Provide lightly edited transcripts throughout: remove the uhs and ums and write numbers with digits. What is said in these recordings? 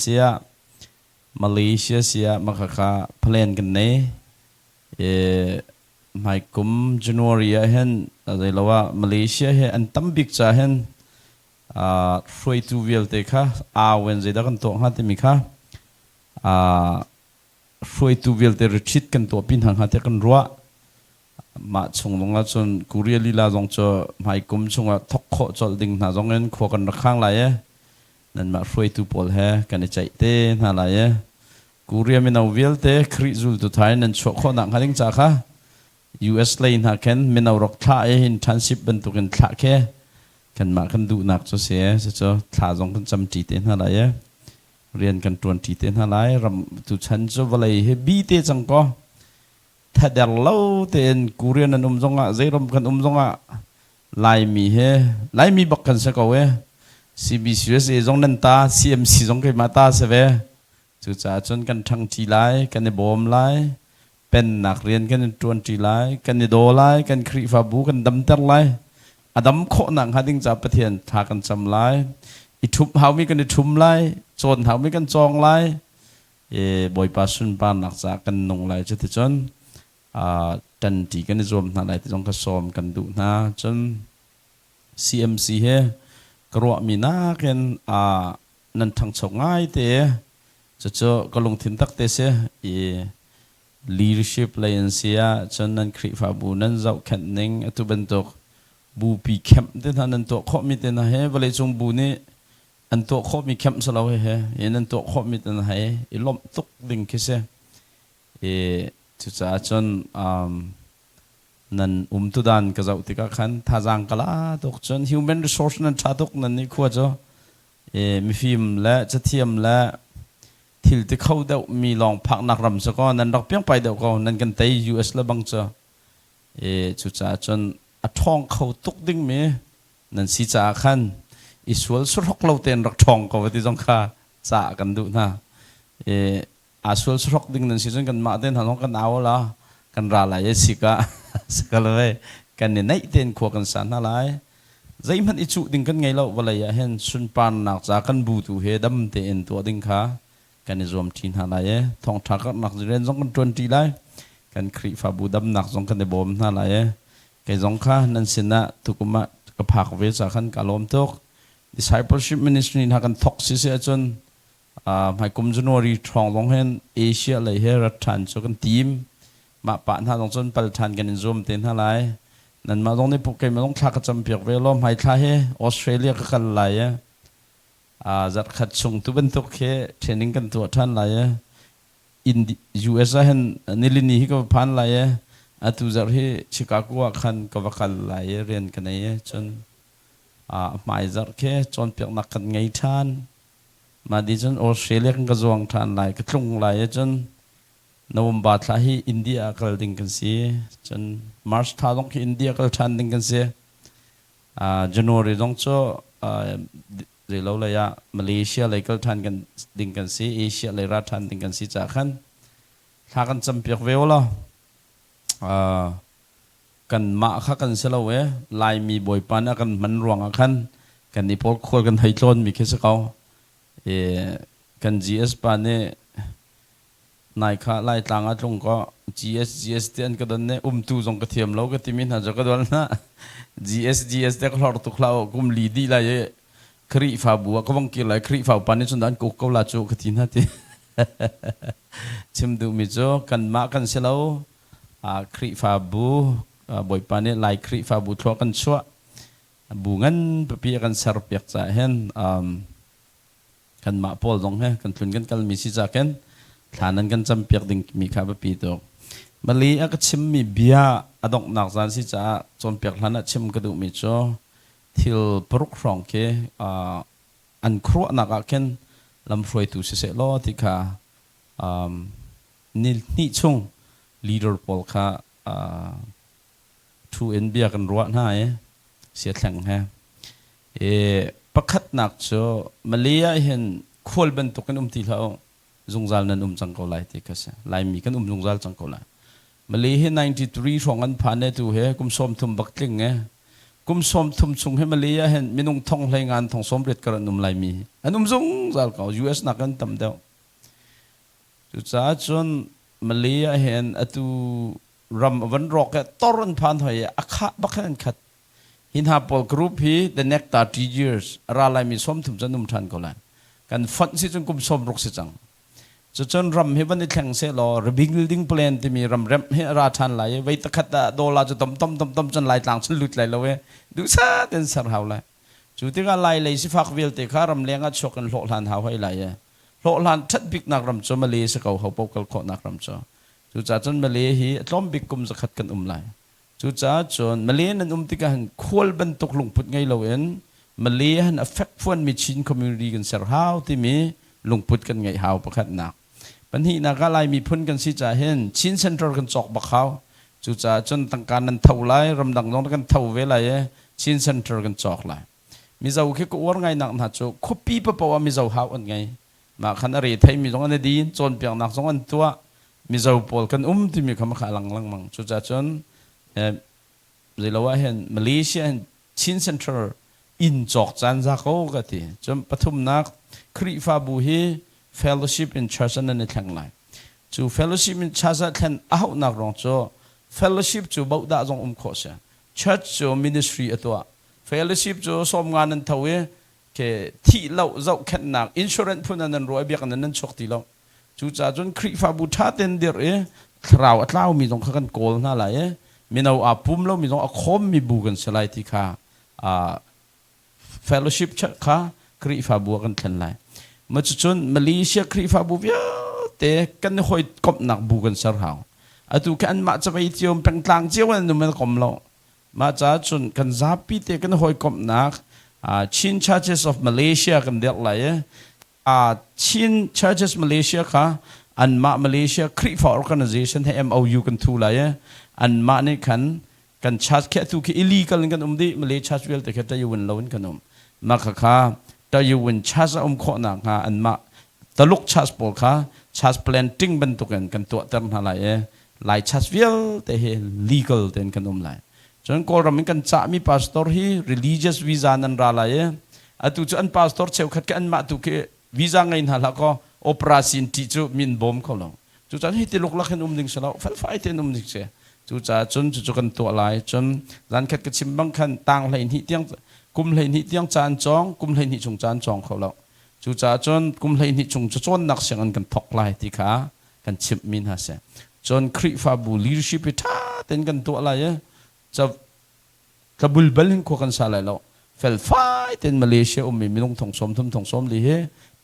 Siah Malaysia siah makhakha plan kan nei. E, hmaikum January ah hin zeilo ah Malaysia he an tam bik ca hin hruaitu vialte kha awen zeidah kan tuah hnga timi kha hruaitu vialte retreat kan tuah pi hna hnga tiah kan ruah. Mah chung zong ah cun Korea lila zong cu hmaikum chungah thok khawh colh ding hna zong in khua kan rak khang lai i nanmah hruaitu pawl he kan i ceih te hna lai i Korea mino vialte Khrih zultu thai nan chuah khawh nak hnga ding ca kha US lei hna khin mino rak thlah i internship bantukin thlah khi kanmah kan duhnak cu si cucu thla zong kan cam ṭi te hna lai i rian kan ṭuan ṭi te hna lai. Ram tuchan cu vawlei hi bi te cang kaw thader lo tein Korean an um zongah zeiram kan um zongah Laimi he Laimi bak kan si ko e. CBCUSA zong nan ta, CMC zong keimah ta si ve. Cucaah cun kan ṭhangṭi lai, kan i bawm lai, pennak rian kan in ṭuanṭi lai, kan i daw lai, kan Khrihfabu kan damter lai. A dam khawhnak hnga ding ca Pathian thla kan cam lai. I ṭhumh haumi kan i ṭhum lai, cawn haumi kan cawng lai. E Bawipa sunparnak caah kan nung lai. Cuticun ṭanṭi kan i zuam hna lai ti zong ka sawm kan duh hna. Cun CMC he ka ruahmi nakin nan ṭhangcho ngai te. Cucu ka lungthin tak te si. I leadership lei in si ah cun nan Khrihfabu nan zohkhenh ning atu bantuk bupi kemh te hna nan tuah khawhmi te hna he vawleicung bu nih an tuah khawhmi kemh si lo he he nan tuah khawhmi te hna he i lawmh tuk ding khi si. I cucaah cun nan umtu dan ka zoh tikah khan thazaang ka la tuk. Cun human resource nan ṭha tuk nan nih khua cu i mifim le cathiam le thil ti kho deuh mi lawng phaknak ram si kaw nan rak piangpai deuh ko nan kan tei US le bang cu. I cucaah cun a ṭhawng kho tuk dingmi nan si caah khan i sual surhok lo tein rak ṭhawng ko ti zong kha ca kan duh hna. I aa sual surhok ding nan si cun kanmah te hna zong kan au la kan ra lai i sika sikal ve kan i naih tein khua kan sa hna lai. Zeihmanh i cuh ding kan ngei lo. Vawlei ah hin sunparnak ca kan bu tu he dam tein tuah ding kha kan i zuam ṭi hna lai i thawngṭha karhnak rian zong kan ṭuan ṭi lai, kan Khrihfabu damnak zong kan i bawm hna lai i kei zong kha nan sinah tukum ah ka phak ve ca khan ka lawm tuk. Discipleship ministry hna kan thok si si ahcun hmaikum January ṭhawng zong hin Asia lei he rat ṭhan cu kan tim. Mah pah hna zong cun pal ṭhan kan in zuam te hna lai. Nanmah zong nih keimah zong thla ka campiak ve law hmai thla hi Australia ka kal lai i zarhkhat chung tu bantuk khi training kan tuah ṭhan lai i in US ah hin nilini hi ka va phan lai i atu zarh hi Chicago ah khan ka va kal lai i rian ka nei i cun hmai zarh khi cawnpiaknak kan ngei ṭhan. Mah di cun Australia kan ka zuang ṭhan lai, ka tlung lai i cun November thla hi India ah kal ding kan si. Cun March thla zong khi India kal ṭhan ding kan si. January zong cu zeilo lei ah Malaysia lei kal ṭhan kan ding kan si, Asia lei ra ṭhan ding kan si caah khan thla kan campiak ve law. Kanmah kha kan si lo i Laimi Bawipa nih a kan hman ruangah khan kan i pawl khual kan hei tlawnmi khi si ko. I kan GS pa nih nai kha Laitlang ah tlung kaw GS GS ti an ka don nih umtu zong ka thiam lo ka timi hna cu ka dol hna. GS GS te ka hlor tuk hlah u, kum li dih lai i Khrihfabu ah ka vong kir lai, Khrihfabu pa nih cun an ka uk ko la cu ka ti hna ti. Chim duhmi cu kanmah kan si lo, Khrihfabu Bawipa nih Lai Khrihfabu thlua kan chuah bu ngan pipi a kan serpiak caah hin kanmah pawl zong he kan tlun kan kalmi si ca khin thla nan kan campiak ding mi kha biapi tuk. Mali a ka chimmi bia a donghnak zan si caah cawnpiak hlan ah chim ka duhmi cu thil paruk hrawng khi an khuaruahnak ah khin lamhruaitu siseh law ti kha ni hnih chung leader pawl kha thu in bia kan ruah hna i siathleng he. I pakhatnak cu Malay ah hin khual bantuk in um ti hlah u, zungzal nan um cang ko lai ti kha si. Laimi kan um zungzal cang ko lai. Malay hi 93 hrawng an phan e tu he kum 30 bak tling e. Kum 30 chung hi Malay ah hin minung thong hlei ngan thong sawm riat kar an um laimi an um zungzal ko. US nak an tam deuh. Cucaah cun Malay ah hin atu ram a van rawk i tor an phan hoi i a khah bak hin an khat. Hi hna pawl group hi the next 30 years a ra laimi 30 cu an um ṭhan ko lai. Kan fonh si cun kum 60 si cang. Cucun ram hi van i thleng sehlaw rebuilding plan timi ram remh hi a ra ṭhan lai i vei takhat ah dollar cu tom tom tom tom cun Laitlang cun lut lai lo i duhsah tein ser hau lai. Cu tikah Lai lei sifak vialte kha ramleng ah chuak in hlawhhlan hau hoi lai i hlawhhlan ṭhat biknak ram cu Malay si ko ho paoh kal khawhnak ram cu. Cucaah cun Malay hi a tlawm bik kum zakhat kan um lai. Cucaah cun Malay nan um tikah hin khual bantuk lungput ngei loin Malay han a fekfuanmi Chin community kan ser hau timi lungput kan ngeih hau pakhatnak. Pahnihnak ah Lai miphun kan si caah hin Chin Center kan cawk bak hau. Cucaah cun tangka nan tho lai, ramdang zong kan tho ve lai i Chin Center kan cawk lai. Mizo khi ka uar ngai nak hna cu khuapi papoh ah Mizo hau an ngei. Mah khan a re theimi zong an i din, cawnpiaknak zong an tuah. Mizo pawl kan um timi kha kha a lang lengmang. Cucaah cun zeilo ah hin Malaysia hin Chin Central inn cawk caan za ko ka ti. Cun pathumnak Khrihfabu hi fellowship in church ah nan i thleng lai. Cu fellowship in church ah thlen a hauhnak ruang cu fellowship cu bohdah zong um khawh si. Church cu ministry a tuah. Fellowship cu sawmnga nan tho i ke thih lo zohkhenhnak insurance phun ah nan ruah i biakinn nan chuak ti lo. Cucaah cun Khrihfabu ṭha tein dirh i thlarau a tlaumi zong kha kan kawl hna lai i mino aa pum lomi zong a khawmmi bu kan si lai ti kha fellowship kha Khrihfabu ah kan thlen lai. Mah cucun Malaysia Khrihfabu vialte kan i hawikomhnak bu kan ser hau. Atu khi anmah cavei cio pengtlang cio an um an kom lo. Mah caah cun kan zapi te kan hawikomhnak Chin Churches of Malaysia kan dirh lai i Chin Churches Malaysia kha anmah Malaysia Khrihfa organization he MOU kan thu lai i anmah nih khan kan church khi atu khi illegal in kan um dih. Malay church vialte khi tayuwin lo in kan um. Mah kha kha tayuwin church a um khawh nakhnga anmah Taluk church pawl kha church planting bantukin kan tuahter hna lai i Lai church vialte hi legal tein kan um lai. Cun Kawlram in kan cahmi pastor hi religious visa nan ra lai i atu cu an pastor cheukhat khi anmah tu khi visa ngei hna hlah kaw operation ṭih cu min bawm kho lo. Cucaah hi ti luklak hin um ding si lo, felfai tein um ding si. Cucaah cun cucu kan tuah lai. Cun zankhat ka chim bang khan tang 12 tiang kum 12 tiang caan cawng, kum 12 chung caan cawng kho lo. Cucaah cun kum 12 chung cu cawnnak sianginn kan thawk lai ti kha kan chimhmi hna si. Cun Khrihfabu leadership hi ṭha tein kan tuah lai i tlabul bal hin khua kan sa lai lo. Felfai tein Malaysia ummi minung thong sawm thum thong sawm li hi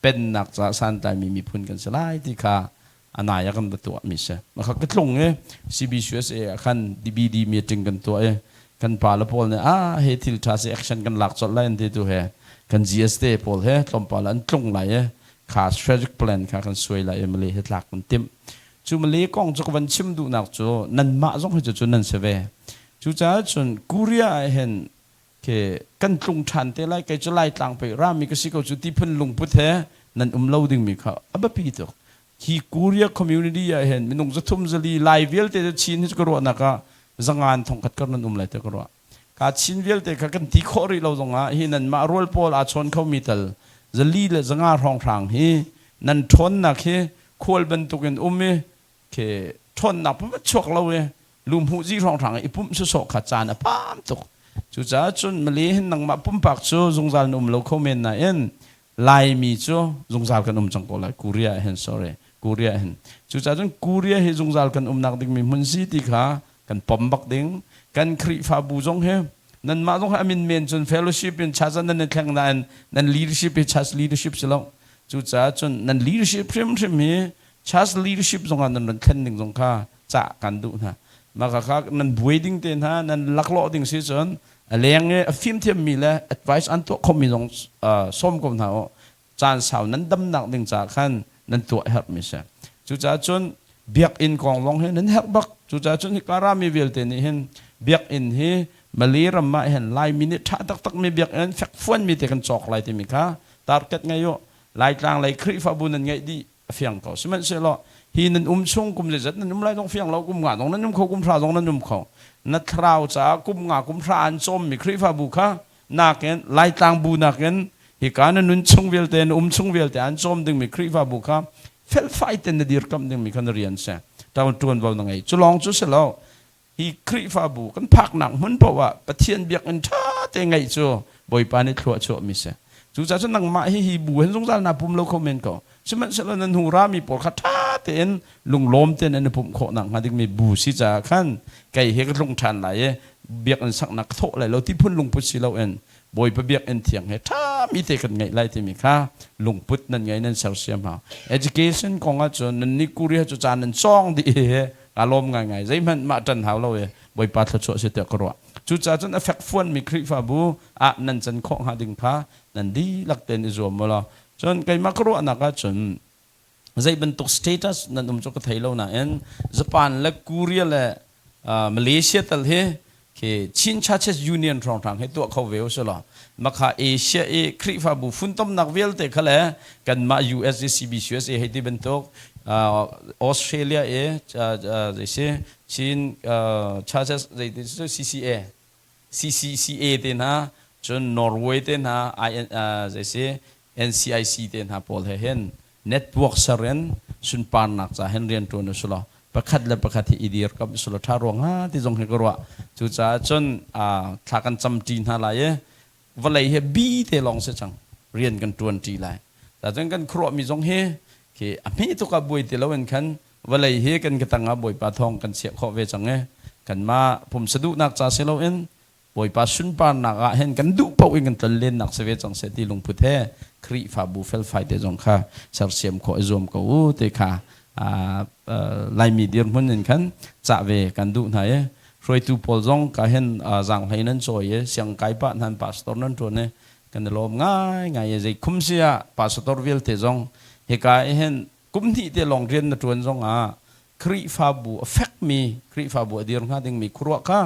pennak caah santlaimi miphun kan si lai ti kha anai ah kan va tuahmi si. Mah kha ka tlung i CBCUSA ah khan DBD meeting kan tuah i kan pa le pawl nih ah he thil ṭha si action kan lak colh lai an ti tu he kan GST pawl he tlawmpal an tlung lai i kha strategic plan kha kan suai lai i Malay he tlak kan timh. Cu Malay kong cu ka van chim duhnak cu nanmah zong hi cu nan si ve. Cucaah cun Korea ah hin ke kan tlung ṭhan te lai, kei cu Laitlang pei rami ka si ko cu ti phun lungput he nan um lo dingmi kha a biapi tuk. Hi Korea community ah hin minung zathum zali Lai vialte cu Chin hi cu ka ruahnak ah zangan thongkhat kar nan um lai te ka ruah. Ka Chin vialte kha kan ti khawh rih lo zongah hi nanmah rual pawl aa chawn khomi tal zali le zanga hrawnghrang hi nan ṭhawnnak hi khual bantukin um i ke ṭhawnnak pum chuak lo i lumhu zi hrawnghrang i pumh sawsawh kha caan a pam tuk. Cucaah cun Malay hin nangmah pumpak cu zungzal na um lo kho men nain Laimi cu zungzal kan um cang ko lai. Korea hin, sorry, Korea hin. Cucaah cun Korea hi zungzal kan umnak dingmi hmun si ti kha kan pom bak ding. Kan Khrihfabu zong hi nanmah zong hi amin men cun fellowship in church ah nan i thleng nain nan leadership hi church leadership si lo. Cucaah cun nan leadership hrimhrim hi church leadership zongah nan ron thlen ding zong kha cah kan duh hna. Mah kha nan buai ding te hna nan laklawh ding si cun a leng i a fimthiammi le advice an tuah khomi zong sawm ko hna u. Caan sau nan damnak ding caah khan nan tuah herhmi si. Cucaah cun biakinn kong zong hi nan herh bak. Cucaah cun hika rami vialte nih hin biakinn hi Malay ram ah hin Laimi nih ṭha taktakmi biakinn fekfuanmi te kan cawk lai timi kha target ngei u. Laitlang lei Khrihfabu nan ngeih dih. A fiang ko. Sihmanhsehlaw hi nan um chung kum zeizat nan um lai zong fiang lo, kum nga zong nan um kho, kum hra zong nan um kho. Na thlarau caah kum nga kum hra an cawmmi Khrihfabu kha nakin Laitlang bu nakin hika na nun chung vialte na um chung vialte an cawm dingmi Khrihfabu kha felfai ten na dirkamh dingmi kha na rian si. Ṭuanvo na ngei. Cu lawng cu si lo. Hi Khrihfabu kan phaknak hmun paoh ah Pathian biakinn ṭha te ngeih cu Bawipa nih thlua a chuahmi si. Cucaah cun nangmah hi hi bu hin zungzal naa pum lo kho men ko. Sihmanhsehlaw nan hnu rami pawl kha ṭha tein lunglawm tein an i pumh khawh nakhnga dingmi bu si caah khan kei hi ka tlung ṭhan lai i biakinn saknak ka thawh lai lo ti phun lungput si loin Bawipa biakinn thiang he ṭhami te kan ngeih lai timi kha lungput nan ngei nan sersiam hau. Education kong ahcun nannih Korea cu ca nan cawng dih hi kaa lawm ngaingai. Zeihmanh mah ṭan hau lo i Bawipa thluachuah si tiah ka ruah. Cucaah cun a fekfuanmi Khrihfabu ah nan can khawh hnga ding kha nan dihlak tein i zuam u law cun keimah ka ruahnak ahcun zei bantuk status nan um cu ka thei lo nain Japan le Korea le Malaysia tal hi khi Chin Churches Union hrawnghrang hi tuah kho ve u law makha Asia i Khrihfabu funtomnak vialte kha le kanmah US i CBCUSA hei ti bantuk Australia i zei si Chin Churches zei ti CCA CCCA te hna cun Norway te hna zei si NCIC te hna pawl he hin network ser in sunparnak ca hin rian ṭuan u law pakhat le pakhat hi i dirkamh u law ṭha ruang hnga ti zong hi ka ruah. Cucaah cun thla kan camṭi hna lai i vawlei hi bi te lawng si cang rian kan ṭuanṭi lai. Cun kan khuaruahmi zong hi khi a hme tuk ah buai ti loin khan vawlei hi kan ka tang ah Bawipa thawng kan chiah khawh ve cang i kanmah pumsa duhnak ca si loin Bawipa sunparnak ah hin kan duh paoh in kan tlonlennak si ve cang seh ti lungput he Khrihfabu felfai te zong kha sersiam khawh i zuam ko u ti kha Laimi dirhmun in khan cah ve kan duh hna i hruaitu pawl zong ka hin zaanghlei nan cawi i siangkai pah hnan pastor nan ṭuan i kan i lawm ngaingai i zei khum si ah pastor vialte zong hika i hin kum hnih te lawng rian na ṭuan zong ah Khrihfabu a fekmi Khrihfabu a dir hnga dingmi khuaruah kha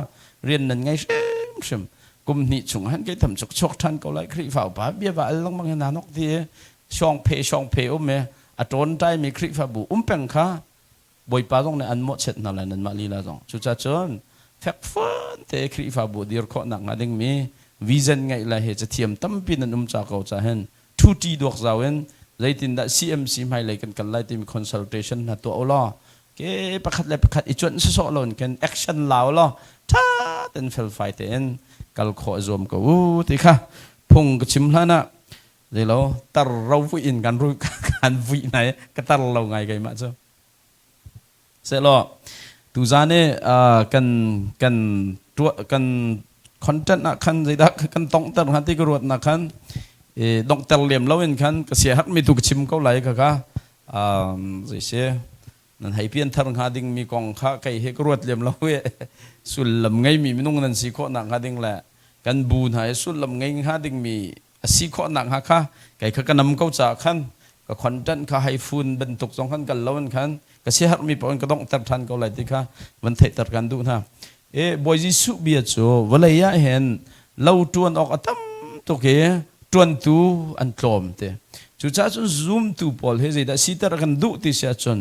rian nan ngei hrimhrim. Kum hnih chung han kei tham chuk chuak ṭhan ko lai Khrihfa upa bia va al lengmang hi nanok ti i sawng phe sawng phe um i a ṭawnṭaimi Khrihfabu um peng kha Bawipa zong nih an mawhchiat hna lai nanmah lila zong. Cucacun fekfuan te Khrihfabu dir khawh nak hnga dingmi vision ngeih le hi cathiam tampi nan um ca ko ca hin ṭhuṭi duak zau in zeitindah CMC hmailei kan kal lai timi consultation hna tuah u law ke pakhat le pakhat i cuanh sawsawh lo in khin action la u law ṭha tein felfai tein kal khawh zuam ko u ti kha phung ka chim hlan ah zeilo tar ro vui in kan ru kan vui nai ka tar lo ngai keimah cu. Sehlaw tuzan i kan kan tuah kan content ah khan zeidah kan tonghter hnga ti ka ruat nak khan i donghter lem lo in khan ka sia herhmi tu ka chim ko lai kha kha zei si nan hei pian thar hnga ding mi kong kha kei he ka ruat lem lo i sullam ngeimi minung nan si khawh nak hnga ding le kan bu hna i sullam ngei hnga ding mi a si khawh nak hnga kha kei kha ka nam ko caah khan ka content kha hei fun bantuk zong khan kal lo in khan ka siaherhmi paoh in ka donghter ṭhan ko lai ti kha van theihter kan duh hna. E Bawi Jesuh bia cu vawlei ah hin lo ṭuan awk a tam tuk i ṭuantu an tlawm ti. Cucaah cun zumtu pawl hi zeidah siter kan duh ti si ahcun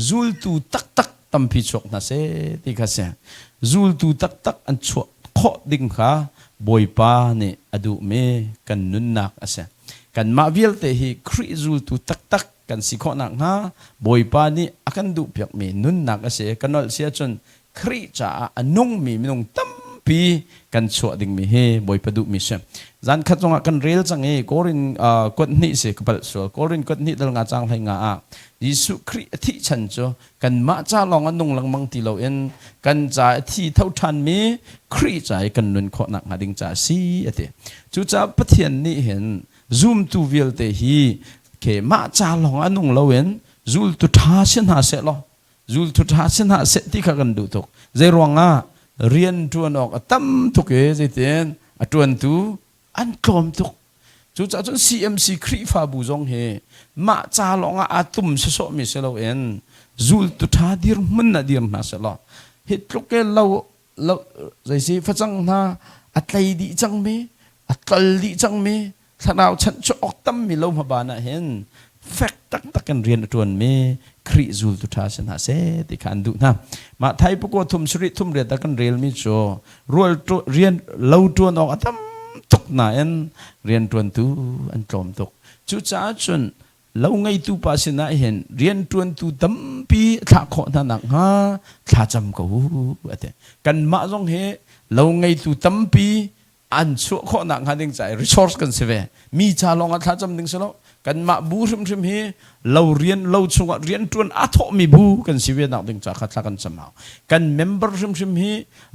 zultu taktak tampi chuak hna seh ti kha si. Zultu taktak an chuah khawh ding kha Bawipa nih a duhmi kan nunnak a si. Kanmah vialte hi Khrih zultu taktak kan si khawh nakhnga Bawipa nih a kan duhpiakmi nunnak a si. Ka nolh si ahcun Khrih caah a nungmi minung tampi kan chuah dingmi hi Bawipa duhmi si. Zan khat zongah kan rel cang i Korin kuat hnih si ka palh sual. Korin kuat hnih dal nga cang hlei nga ah Jesuh Khrih a thih chan cu kanmah ca lawng a nung lengmang ti loin kan ca a thi tho ṭhanmi Khrih ca i kan nun khawh nakhnga ding ca a si a ti. Cucaah Pathian nih hin zumtu vialte hi ke mah ca lawng a nung loin zultu ṭha si hna seh law zultu ṭha si hna seh ti kha kan duh tuk. Zei ruangah rian ṭuan awk a tam tuk i zeitin a ṭuantu an tlawm tuk. Cucaah cun CMC Khrihfabu zong hi mah ca lawngah aa tum sawsawhmi si loin zultu ṭha dirhmun ah dir hna sehlaw hi tluk i lo lo zeisi facang hna a tlei dih cangmi a tlol dih cangmi thlarau chanh cu awk tammi lo hmaban ah hin Fek taktak in rian a ṭuanmi Khrih zultu ṭha si hna seh ti kha an duh hna. Mah thai pakua thum sarih thum riat ah kan relmi cu rual rian lo ṭuan awk a tam tuk nain rian ṭuantu an tlawm tuk. Cucaah cun lo ngeitu pa sinah hin rian ṭuantu tampi thlah khawh hna nakhnga thlacam ko u a ti. Kanmah zong hi lo ngeitu tampi an chuah khawh nakhnga ding ca i resource kan si ve. Mi ca lawng ah thlacam ding si lo. Kanmah bu hrimhrim hi lo rian lo chungah rianṭuan aa thawhmi bu kan si ve nak ding ca kha thla kan cam hau. Kan member hrimhrim hi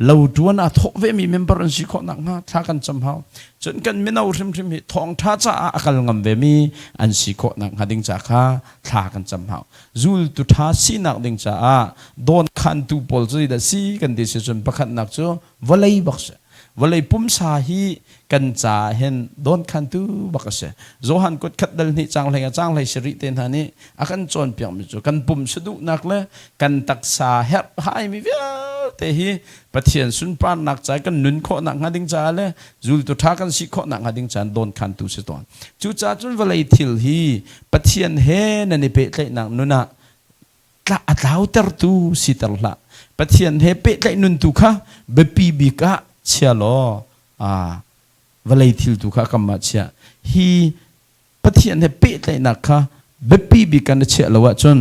lo ṭuan aa thawh vemi member an si khawh nakhnga thla kan cam hau. Cun kan mino hrimhrim hi thawngṭha caah a kal ngam vemi an si khawh nakhnga ding ca kha thla kan cam hau. Zultu ṭha sinak ding caah dawnkhantu pawl cu zeidah si kan ti si cun pakhatnak cu vawlei bak si. Vawlei pumsa hi kan caah hin dawnkhantu bak a si. Johan kut khat dal hnih cang hlei cang hlei sarih te hna nih a kan cawnpiakmi cu kan pum saduhnak le kan taksa herhhaimi vialte hi Pathian sunparnak ca kan nun khawhnak hnga ding caah le zultu ṭha kan si khawhnak hnga ding caah dawnkhantu si tawn. Cucaah cun vawlei thil hi Pathian he nan i pehtlaihnak nun ah a tlautertu siter hlah. Pathian he pehtlaih nun tu kha biapi bik ah chia law vawlei thil tu kha kam ah chia. Hi Pathian he pehtlaihnak kha biapi bik kan chiah lo ahcun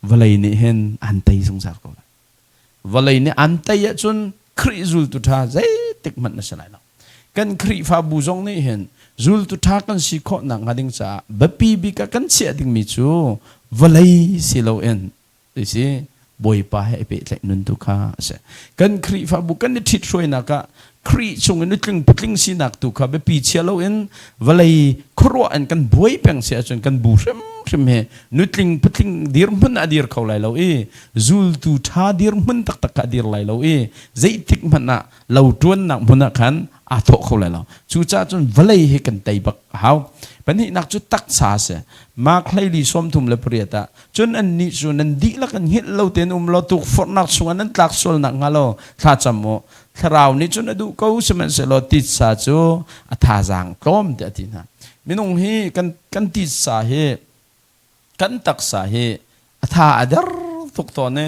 vawlei nih hin an tei zungzal ko lai. Vawlei nih an tei ahcun Khrih zultu ṭha zeitik hmanh na si lai lo. Kan Khrihfabu zong nih hin zultu ṭha kan si khawh nakhnga ding caah biapi bik ah kan chiah dingmi cu vawlei si loin si Bawipa he i pehtlaih nun tu kha a si. Kan Khrihfabu kan i ṭhithruainak ah Khrih chung in nutling patling sinak tu kha biapi chia loin vawlei khuaruah in kan buai peng si ahcun kan bu hrimhrim hi nutling patling dirhmun a dir kho lai lo i zultu ṭha dirhmun taktak kha a dir lai lo i zeitik hmanh ah lo ṭuannak hmun ah khan aa thawh kho lai lo. Cucaah cun vawlei hi kan tei bak a hau. Pahnihnak cu taksa a si. Mark hleili 38 ah cun annih cu nan dihlak in hngilh lo tein um law tukforhnak chungah nan tlak sual nakhnga lo thlacam u. Thlarau nih cun a duh ko sihmanhsehlaw titsa cu a thazaang tlawm tiah a ti hna. Minung hi kan kan titsa hi kan taksa hi a tha a der tuk tawn i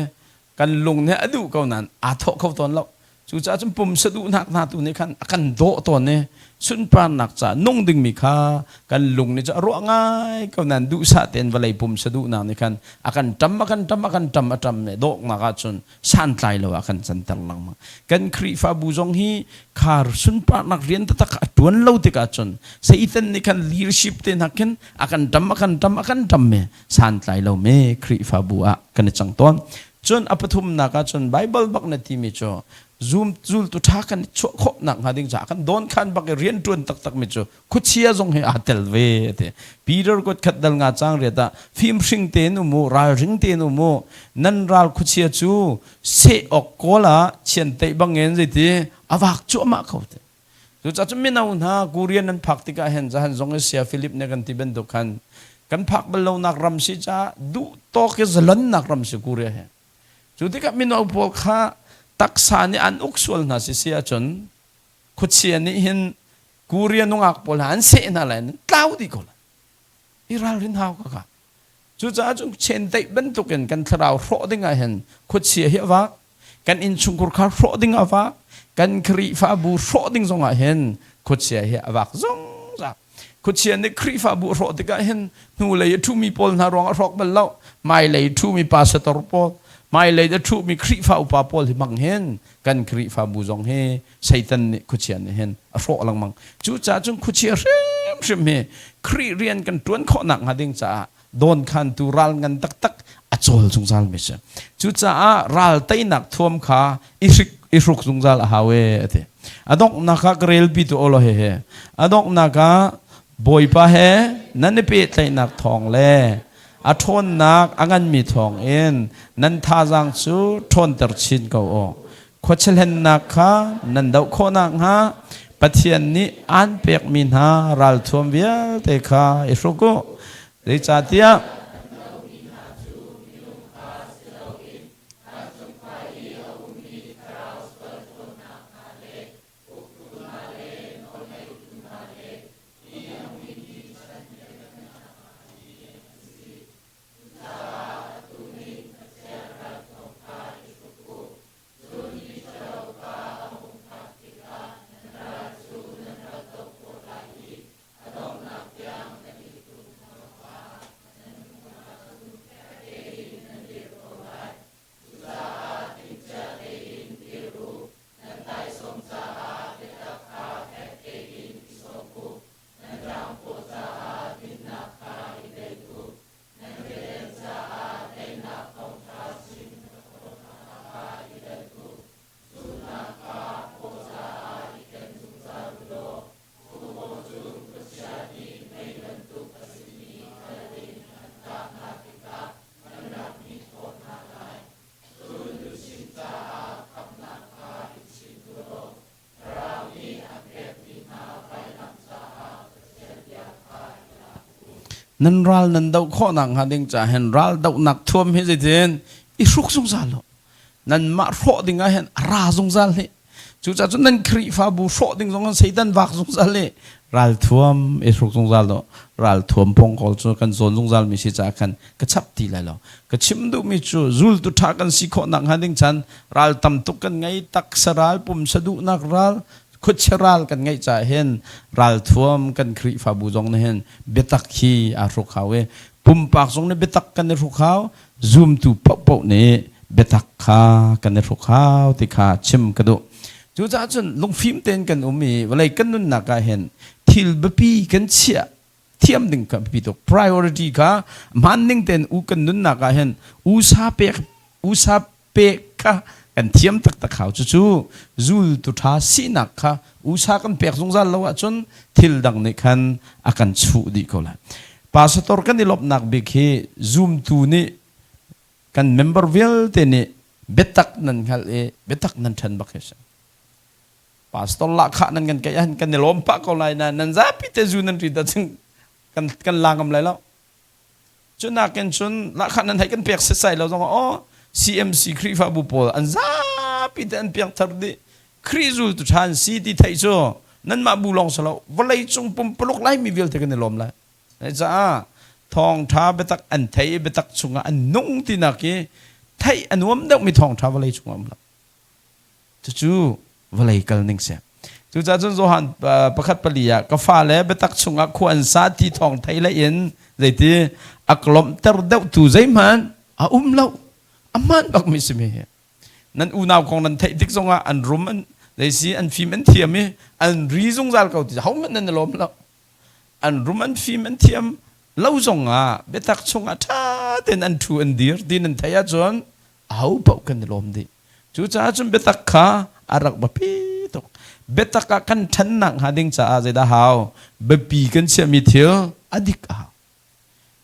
kan lung nih a duh ko nain aa thawh kho tawn lo. Cucaah cun pumsa duhnak hna tu nih khan a kan dawh tawn i sunparnak caah nung dingmi kha kan lung nih cun a ruah ngai ko nain duhsah tein vawlei pumsa duhnak nih khan a kan ṭam a kan ṭam a kan ṭam a ṭam i dawhnak ahcun santlai lo ah kan canter lengmang. Kan Khrihfabu zong hi kha sunparnak rian taktak a ṭuan lo tikah cun Satan nih khan leadership te hna khin a kan ṭam a kan ṭam a kan ṭam mi santlai lo mi Khrihfabu ah kan i cang tawn. Cun a pathumnak ah cun Bible bak na timi cu zum zultu ṭha kan i chuah khawh nak hnga ding caah kan dawnkhan bak i rian ṭuan taktak mi cu khuachia zong hi aa tel ve a ti. Peter kut khat dal nga cang riat ah fimhring tein um u ralring tein um u nan ral khuachia cu seh awk kawl ah chianteih bangin zeiti a vak cuahmah ko ti. Cucaah cun mino hna Korean nan phak tikah hin zahan zong i sia Philip nih kan ti bantuk khan kan phak bal lonak ram si caah duh tawk i zalonnak ram si Korea hi. Cu tikah mino pawl kha taksa nih an uk sual hna si si ahcun khuachia nih hin Korea nungak pawl hna an seh hna lai an tlau dih ko lai. I ralrin hau ka ka. Cucaah cun chenteih bantukin kan thlarau hrawh ding ah hin khuachia hi a vak. Kan innchungkhur kha hrawh ding ah a vak. Kan Khrihfabu hrawh ding zong ah hin khuachia hi a vak zungzal. Khuachia nih Khrihfabu a hrawh tikah hin hnulei a ṭhumi pawl hna ruang a hrawk bal lo. Hmailei ṭhumi pastor pawl, hmailei a ṭhumi Khrihfa upa pawl hi bang hin kan Khrihfabu zong hi Satan nih khuachia nih hin a hrawh lengmang. Cucaah cun khuachia hrimhrim hi Khrih rian kan ṭuan khawh nakhnga ding caah dawnkhantu ral ngan taktak a cawl zungzal mi si. Cucaah ral teinak thuam kha i hrik i hruk zungzal a hau e a ti. A donghnak ah ka relpi tu olo he he. A donghnak ah Bawipa he nan i pehtlaihnak thawng le a ṭhawnnak a nganmi thawng in nan thazaang cu ṭhawnter chin ko u. Khuachahlennak kha nan doh khawh nakhnga Pathian nih aan pekmi hna ralthuam vialte kha i hruk u. Zeicahtiah Nan ral nan doh khawhnak hnga ding ca hin ral dohnak thuam hi zeitin i hruk zungzal u. Nanmah hrawh ding ah hin a ra zungzal hi. Cucaah cun nan Khrihfabu hrawh ding zong Satan vak zungzal i ralthuam i hruk zungzal u. Ralthuam pongkawl cu kan zawn zungzal mi si caah khan ka chap ti lai lo. Ka chim duhmi cu zultu ṭha kan si khawhnak hnga ding chan ral tam tuk kan ngei taksa ral pumsa duhnak ral khuachia ral kan ngeih caah hin ralthuam kan Khrihfabu zong nih hin biatak hi aa hruk hau i pumpak zong nih biatak kan i hruk hau zumtu paohpaoh nih biatak kha kan i hruk hau ti kha chim ka duh. Cucaah cun lungfim tein kan um i vawlei kan nunnak ah hin thil biapi kan chiah thiam ding kha biapi tuk. Priority kha hmaan ning tein u kan nunnak ah hin usa pek usa pek kha kan thiam taktak hau. Cucu zultu ṭha sinak kha usa kan pek zungzal lo ahcun thil dang nih khan a kan chuh dih ko lai. Pastor kan i lawmhnak bik hi zumtu nih kan member vialte nih biatak nan hngalh i biatak nan ṭhen bak hi a si. Pastor lahkhah nan kan keih ahhin kan i lawm pah ko lai nain nan zapi te zu nan rit ahcun kan kan la ngam lai lo. Cu nakin cun lahkhah nan hei kan pek setsai lo zongah aw CMC Khrihfabu pawl an zapi te an piangthar dih. Khrih zultu ṭha an si ti theih cu nanmah bu lawng si lo vawleicung pumpuluk Laimi vialte kan i lawm lai. Caah thawngṭha biatak an thei i biatak chungah an nung tinak hi theih a nuam deuhmi thawngṭha vawlei chungah um lo. Cucu vawlei kal ning si. Cucaah cun Johan 1:4 ah ka fale biatak chungah khua an sa ti thawng thei le in zeiti a ka lawmhter deuhtu zeihmanh a um lo. A hmaan bakmi si mi hi. Nan unau kong nan theih tik zongah an rum an zeisi an fim an thiam i an ri zungzal ko ti hohmanh nan i lawm lo. An rum an fim an thiam lo zongah biatak chungah ṭha tein an ṭhu an dir ti nan theih ahcun aho paoh kan i lawm dih. Cucaah cun biatak kha a rak biapi tuk. Biatak ah kan ṭhannak hnga ding caah zeidah hau? Biapi kan chiahmi thil a dik a hau.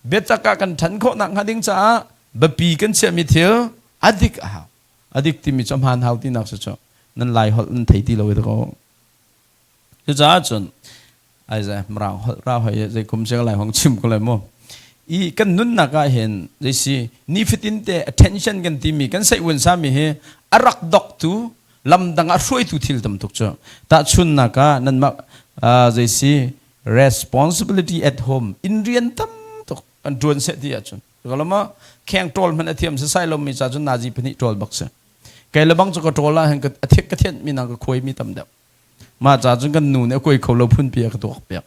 Biatak ah kan ṭhan khawhnak hnga ding caah biapi kan chiahmi thil a dik a hau. A dik timi cu a hmaan hau tinak si cu nan Lai holh nan thei ti lo i ko. Cucaah cun ai mirang holh ra hoi zei kum siang lai hong chim ko lai mu. I kan nunnak ah hin zeisi nifatin te attention kan timi kan seih sami hi a rak doktu lamdang ah hruaitu thil tam tuk cu. Tahchunnak ah nanmah zeisi responsibility at home in rian tam tuk kan tuan seh ti ahcun kalama kheng ṭawl hmanh a thiam sasai lomi ca cun nazi pahnih ṭawl bak si. Kei le bang cu ka ṭawl ah hin ka ka thianh mi nang ka khuai mi tam deuh. Mah ca cun kan nu nih a kuai kho lo phunpi a ka tuak piak.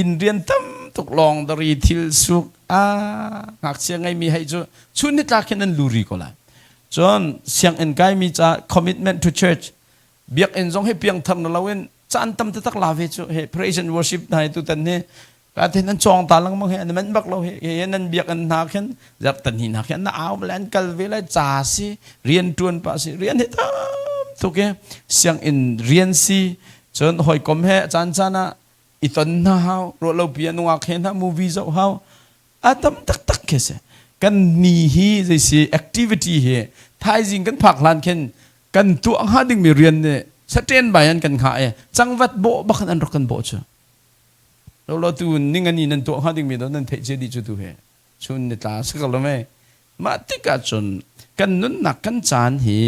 Inn rian tam tuk lawng dari thil suk a ngakchia ngeimi hei cu chun nitlak hin an luri ko lai. Cun sianginn kaimi ca commitment to church biakinn zong hi piangthar na loin caan tam taktak la ve cu he praise and worship hna hi tutan hi ka ten an cawng ta lengmang hi an manh bak lo hi hi nan biakinn hna khin zarhtan hi hna khin na au le an kal ve lai ca si rian tuan pa si rian hi tam tuk i sianginn rian si cun hawikom he caan caan ah i ton hna hau ruah lo pi nungak he hna movie zoh hau a tam taktak khi si kan ni hi zei si activity hi thaizing kan phak hlan khin kan tuah hnga dingmi rian nih saṭen bai an kan hngah i cangvat bawh bak an rak kan bawh cu Lolo tu ningani nan tuah hnga dingmi do nan theih cia dih cu tu he chun ni tla si ko lo mei mah tikah cun kan nunnak kan caan hi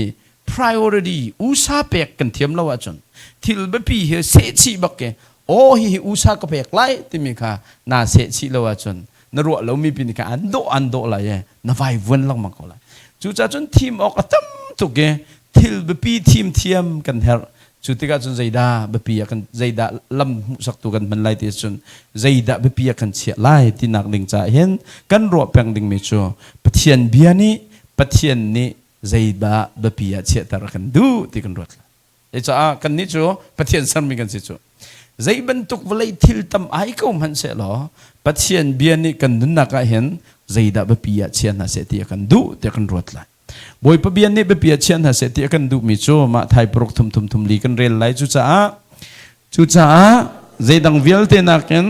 priority usa pek kan thiam lo ahcun thil biapi hi sehchih bak ke aw hi hi usa ka pek lai timi kha na sehchih lo ahcun na ruah lomi pin kha an dawh an dawh lai e na vai vuan lengmang ko lai cucaah cun thim awk a tam tuk i thil biapi thim thiam kan herh Cu tikah cun zeidah biapi ah kan zeidah lam hmuhsaktu kan hman lai ti cun zeidah biapi ah kan chiah lai tinak ding caah hin kan ruah peng dingmi cu Pathian bia nih Pathian nih zeidah biapi ah chiahter a kan duh ti kan ruat lai. Caah kannih cu Pathian sermi kan si cu. Zei bantuk vawlei thil tam ai ko hmanh sehlaw Pathian bia nih kan nunnak ah hin zeidah biapi ah chia hna seh ti a kan duh ti kan ruat lai. Bawipa bia nih biapi ah chia hna seh ti a kan duhmi cu mah thai paruk thum thum thum li kan rel lai cucaah cucaah zeidang vialte nakin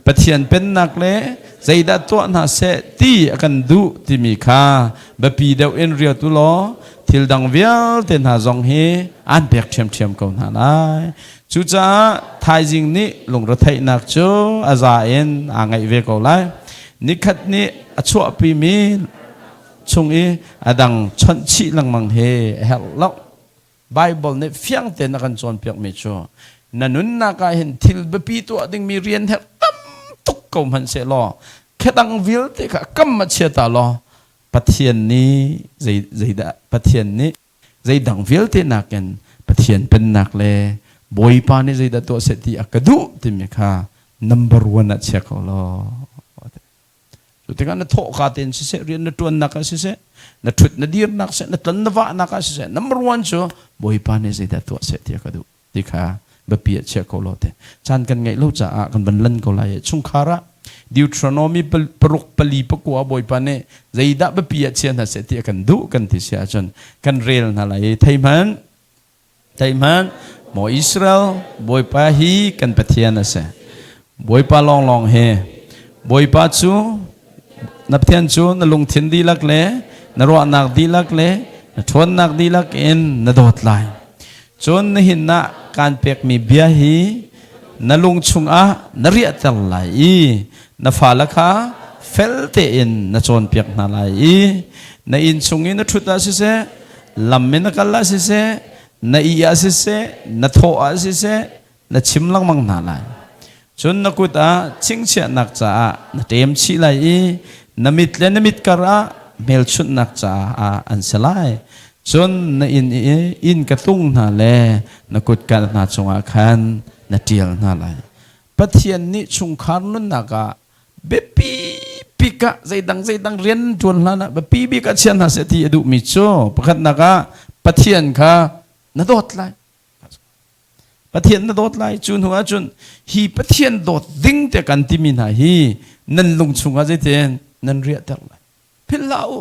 Pathian pennak le zeidah tuah hna seh ti a kan duh timi kha biapi deuh in riat u law. Thil dang vialte hna zong hi aan pek ṭhiamṭhiam ko hna lai. Cucaah thaizing nih lungretheihnak cu a za in aa ngaih ve ko lai. Nikhat nih a chuahpimi chung i a dang chawnh chih lengmang hi a herh lo. Baibal nih fiang tein a kan cawnpiakmi cu na nunnak ah hin thil biapi tuah dingmi rian herh tam tuk ko hmanh sehlaw khedang vialte kha kam a chia ta law Pathian nih zei zeidah Pathian nih zeidang vialte nakin Pathian pennak le Bawipa nih zeidah tuah seh ti a ka duh timi kha number one ah chia ko law. Cu tikah na thawhka tein siseh, rian na ṭuannak ah siseh, na ṭhut na dirnak seh, na tlon na vahnak ah siseh, number one cu Bawipa nih zeidah tuah seh ti a ka duh ti kha biapi ah chia ko law te. Caan kan ngeih lo caah kan van lan ko lai i chungkhar ah Deuteronomy paruk pali pakua Bawipa nih zeidah biapi ah chia hna seh ti a kan duh kan ti si ahcun kan rel hna lai i thei hmanh Theihmanh, maw Israel, Bawipa hi kan Pathian a si. Bawipa lawnglawng hi. Bawipa cu na Pathian cu na lungthin dihlak le na ruahnak dihlak le na ṭhawnnak dihlak in na dawt lai. Cun nihin ah kaan pekmi bia hi na lung chungah na riahter lai i na fale kha fel tein na cawnpiak hna lai i na inn chung i na ṭhut ah siseh lam in na kal ah siseh na ih ah siseh na thawh ah siseh na chim lengmang hna lai cun na kut ah chingchiahnak caah na ṭem chih lai i na mit le na mit kar ah hmelchunhnak caah an si lai cun na inn i inn ka tung hna le na kutkal hna cungah khan na ṭial hna lai Pathian nih chungkhar nunnak ah biapi bik ah zeidang zeidang rian ṭuan hlan ah biapi bik ah chia hna seh ti a duhmi cu pakhatnak ah Pathian kha na dawt lai. Pathian na dawt lai. Cu hnu ahcun hi Pathian dawt ding te kan timi hna hi nan lung chungah zeitin nan riahter lai. Philh hlah u.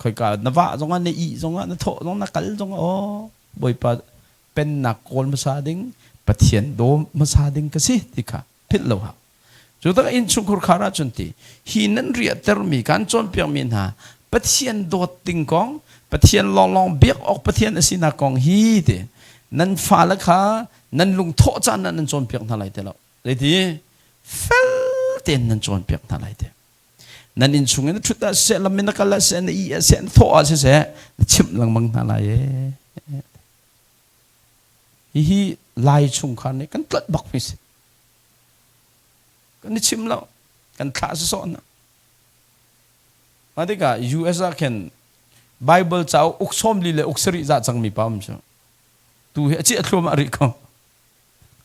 Khoika na vah zongah na ih zongah na thawh zong na kal zongah aw Bawipa pennak kawl hmasa ding Pathian daw hmasa ding ka si ti kha philh lo hau. Cu tak innchungkhur khar ahcun ti hi nan riahtermi kan cawnpiakmi hna Pathian dawt ding kong Pathian lawnglawng biak awk Pathian a sinak kong hi ti nan fale kha nan lungthawh caan ah nan cawnpiak hna lai ti lo. Zeiti fel tein nan cawnpiak hna lai ti. Nan inn chung in na ṭhut ah siseh, lam in na kal ah siseh, na ih ah siseh, na thawh ah siseh, na chimh lengmang hna lai ee. Hihi Lai chungkhar nih kan tlolh bak mi si. Kan i chim lo. Kan thlah sawsawh hna. Mah tikah US ah khin Bible cauk uk 40 le uk sarih zah cangmi pa um cu. Tu hi a ciah thluahmah rih ko.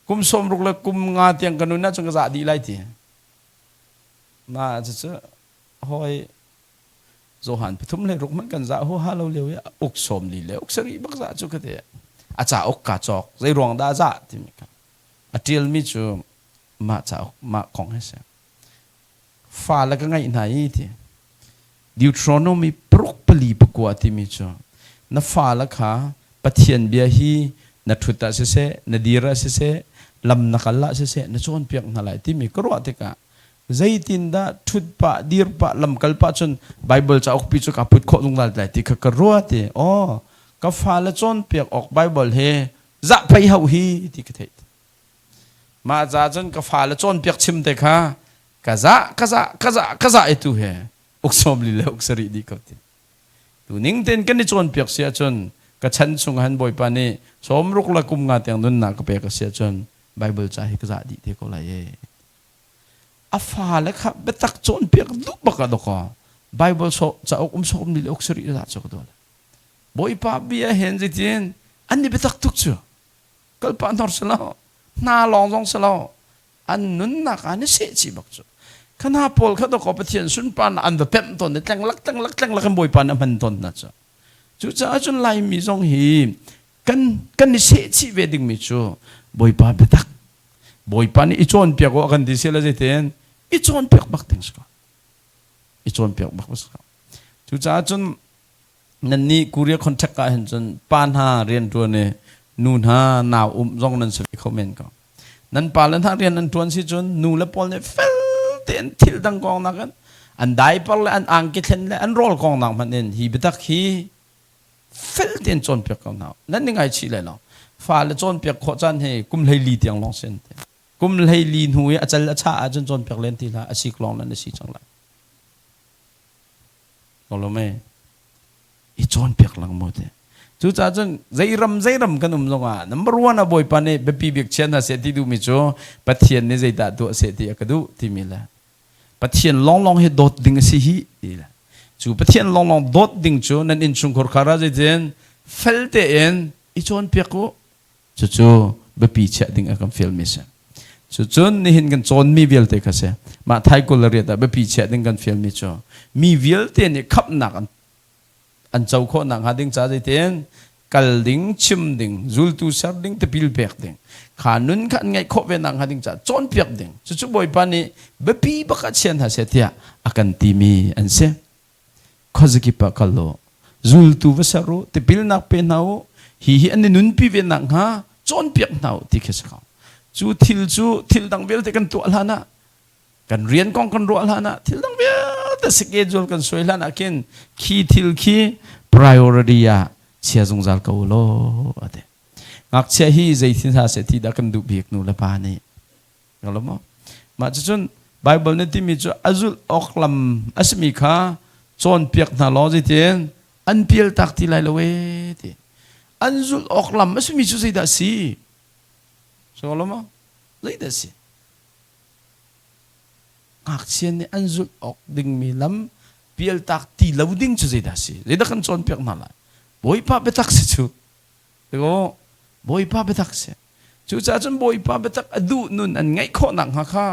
Kum 60 le kum nga tiang ka nun ahcun ka zah dih lai ti. Mah cucu hawi Johan pathum le ruk hmanh kan zah huaha lo lio i uk 40 le uk sarih bak zah cu ka ti. A cauk ka cawk. Zei ruang dah a zah timi kha. A ṭialmi cu mah cauk mah kong hi a si. Fale ka ngaih hna i ti. Deuteronomy paruk pali pakua timi cu na fale kha Pathian bia hi na ṭhut ah siseh, na dir ah siseh, lam na kal ah siseh, na cawnpiak hna lai timi ka ruah tikah zeitindah ṭhut pah, dir pah, lam kal pah cun Bible cauk pi cu kaa put khawh zungzal lai ti kha ka ruat i aw ka fale cawnpiak awk Bible hi zahpei hau hi ti ka theih. Mah ca cun ka fale cawnpiak chim te kha ka zah ka zah ka zah ka zah i tu he uk 40 le uk sarih dih ko ti. Tu ning tein kan i cawnpiak si ahcun ka chan chung han Bawipa nih 60 le kum nga tiang nunnak ka pek a si ahcun Bible ca hi ka zah dih te ko lai ee. A fale kha biatak cawnpiak duh bak ah dawkaw Bible cauk um 40 le uk sarih zah cu ka duh. Bawipa bia hen zeitin an i biatak tuk cu. Kalpah hnor si lo hna lawng zong si lo an nunnak ah ni seh chih bak cu kha hna pawl kha dawkaw Pathian sunparnak an va pemh tawn i tleng lak tleng lak tleng lak in Bawipa nih a hman tawn hna cu cucaah cun Laimi zong hi kan kan i seh chih ve dingmi cu Bawipa biatak Bawipa nih i cawnpiak u a kan ti si le zeitin i cawnpiak bak ding si ko i cawnpiak bak si ko cucaah cun Nannih Korea contract ah hin cun pa hna rianṭuan i nu hna nau um zong nan si ve kho men ko. Nan pale hna rian an ṭuan si cun nu le pawl nih fel tein thil dang kong nakin an diaper le an angki thlen le an rawl kong nak hmanh in hi biatak hi Fel tein cawnpiak ko hna. Nan ni ngaichih lai lo. Fale cawnpiak khawh caan hi kum 14 tiang lawng sin. Kum 14 hnu i a cal a chah ahcun cawnpiak len ti hlah, a sik lawng nan a si cang lai. Ko lo me. I cawnpiak lengmang te. Cucaah cun zei ram zei ram kan um zongah number one ah Bawipa nih biapi bik chia hna seh ti duhmi cu Pathian nih zeidah tuah seh ti a ka duh timi le Pathian lawnglawng hi dawt ding a si hi ti le cu Pathian lawnglawng dawt ding cu nan innchungkhar khar ah zeitin fel tein i cawnpiak u. Cucu biapi chiah ding a kan fialmi si. Cucun nihin kan cawnmi vialte kha si. Mah thai 28 ah biapi chiah ding kan fialmi cu mi vialte nih khamhnak an an co khawh nakhnga ding ca zeitin kal ding, chim ding, zultu ser ding, tipil pek ding. Kha nun kha an ngeih khawh ve nakhnga ding caah cawnpiak ding. Cucu Bawipa nih biapi bak ah chia hna seh tiah a kan timi an si. Khuazakip ah kal u, zultu va ser u, tipilnak pe hna u, hi hi an i nunpi ve nakhnga cawnpiak hna u ti khi si ko. Cu thil cu thil dang vialte kan tuah hlan ah kan rian kong kan ruah hlan ah thil dang vialte schedule kan suai hlan ah khin khi thil khi priority ah chia zungzal ko law ate ngakchia hi zeitin hna seh ti dah kan duh bik nu le pa nih lo maw mah cucun Bible nih timi cu a zulh awk lam a simi kha cawnpiak hna law zeitin an pial tak ti lai lo e ti an zulh awk lam a simi cu zeidah si so lo maw zeidah si Ngakchia nih an zulh awk dingmi lam pialtak ti lo ding cu zeidah a si? Zeidah kan cawnpiak hna lai? Bawipa biatak si cu. Tiko, Bawipa biatak si. Cucaah cun Bawipa biatak a duh nun an ngeih khawh nakhnga kha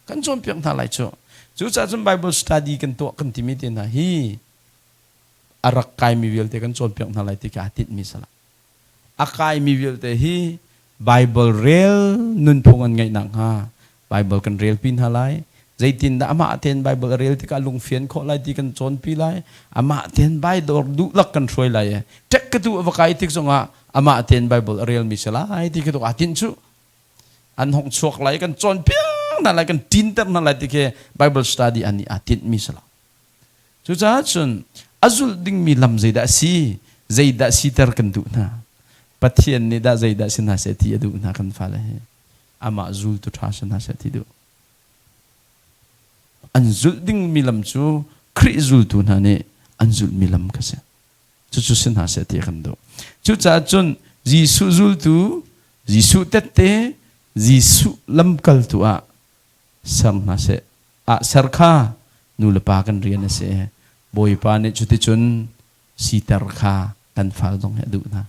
kan cawnpiak hna lai cu. Cucaah cun Bible study kan tuah kan timi te hna hi a rak kaimi vialte kan cawnpiak hna lai ti kha aa tinhmi salah. A kaimi vialte hi Baibal rel nunphung an ngeih nakhnga Baibal kan relpi hna lai. Zeitindah amah tein Baibal a rel tikah lungfian khawh lai ti kan cawnpi lai. Amah tein Baidawr duhlak kan hruai lai i ṭek ka tu a va kai tik zongah amah tein Baibal a relmi si lai ti khi tuk aa tinh cu. An hong chuak lai kan cawnpiak hna lai kan ṭinter hna lai ti khi Bible study an nih aa tinhmi si lo. Cucaah cun a zulh dingmi lam zeidah a si? Zeidah siter kan duh hna? Pathian nih dah zeidah si hna seh ti a duh hna kan fale hi? Amah zultu ṭha si hna seh ti duh. An zulh dingmi lam cu Khrih zultu hna nih an zulhmi lam kha si. Cucu si hna seh ti a kan duh. Cucaah cun Jesuh zultu, Jesuh tette, Jesuh lamkaltu ah ser hna seh. Ah ser kha nu le pa kan rian a si. Bawipa nih cuticun siter kha kan fal zong hi a duh hna.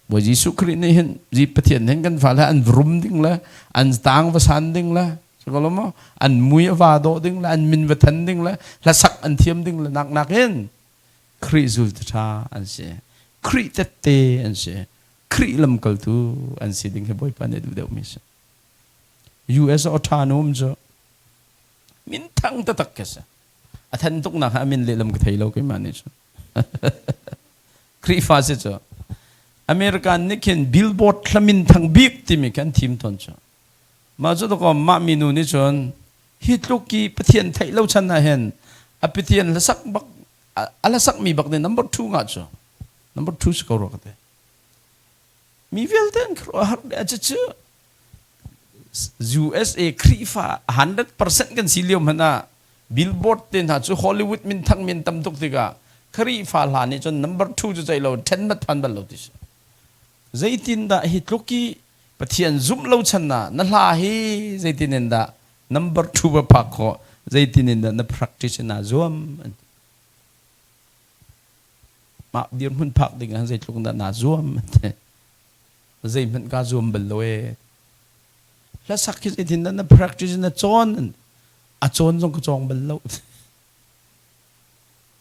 Bawi Jesuh Khrih nih hin Pathian hin kan fale an rum ding le an tang va san ding le maw an mui a va dawh ding le an min va than ding le hlasak an thiam ding le nak nak in Khrih zultu ṭha an si. Khrih tette an si. Khrih lamkaltu an si ding hi Bawipa nih a duh deuhmi a si. US ah ṭha nu um cu minthang taktak ka si. A than tuknak ah a min lehlam ka thei lo keimah nih cun. Khrihfa si cu. American nih khin billboard hla minthang bik timi khi an thim tawn cu. Mah cu dakaw mah minu nih cun hi tluk i Pathian theih lo chan ah hin a Pathian hlasak bak a hlasak mi bak nih number 2 ngah cu. Number 2 si ko rua ka ti. Mi vialte an khuaruahhar deh. Cucu USA Khrihfa 100% kan si lio hmanh ah billboard te hna cu Hollywood minthang min tam tuk tikah Khrihfa hla nih cun number 2 cu ceih lo 10 mat phan bal lo ti si. Zeitindah hi tluk i Pathian zumh lo chan ah na hla hi zeitin in dah number 2 va phak khawh zeitin in dah na practice in naa zuam an ti. Mah dirhmun phak ding ah zeitluk dah naa zuam an ti. Zeihmanh kaa zuam bal lo ee. Hlasak hi zeitin dah na practice na cawn? A cawn zong ka cawng bal lo.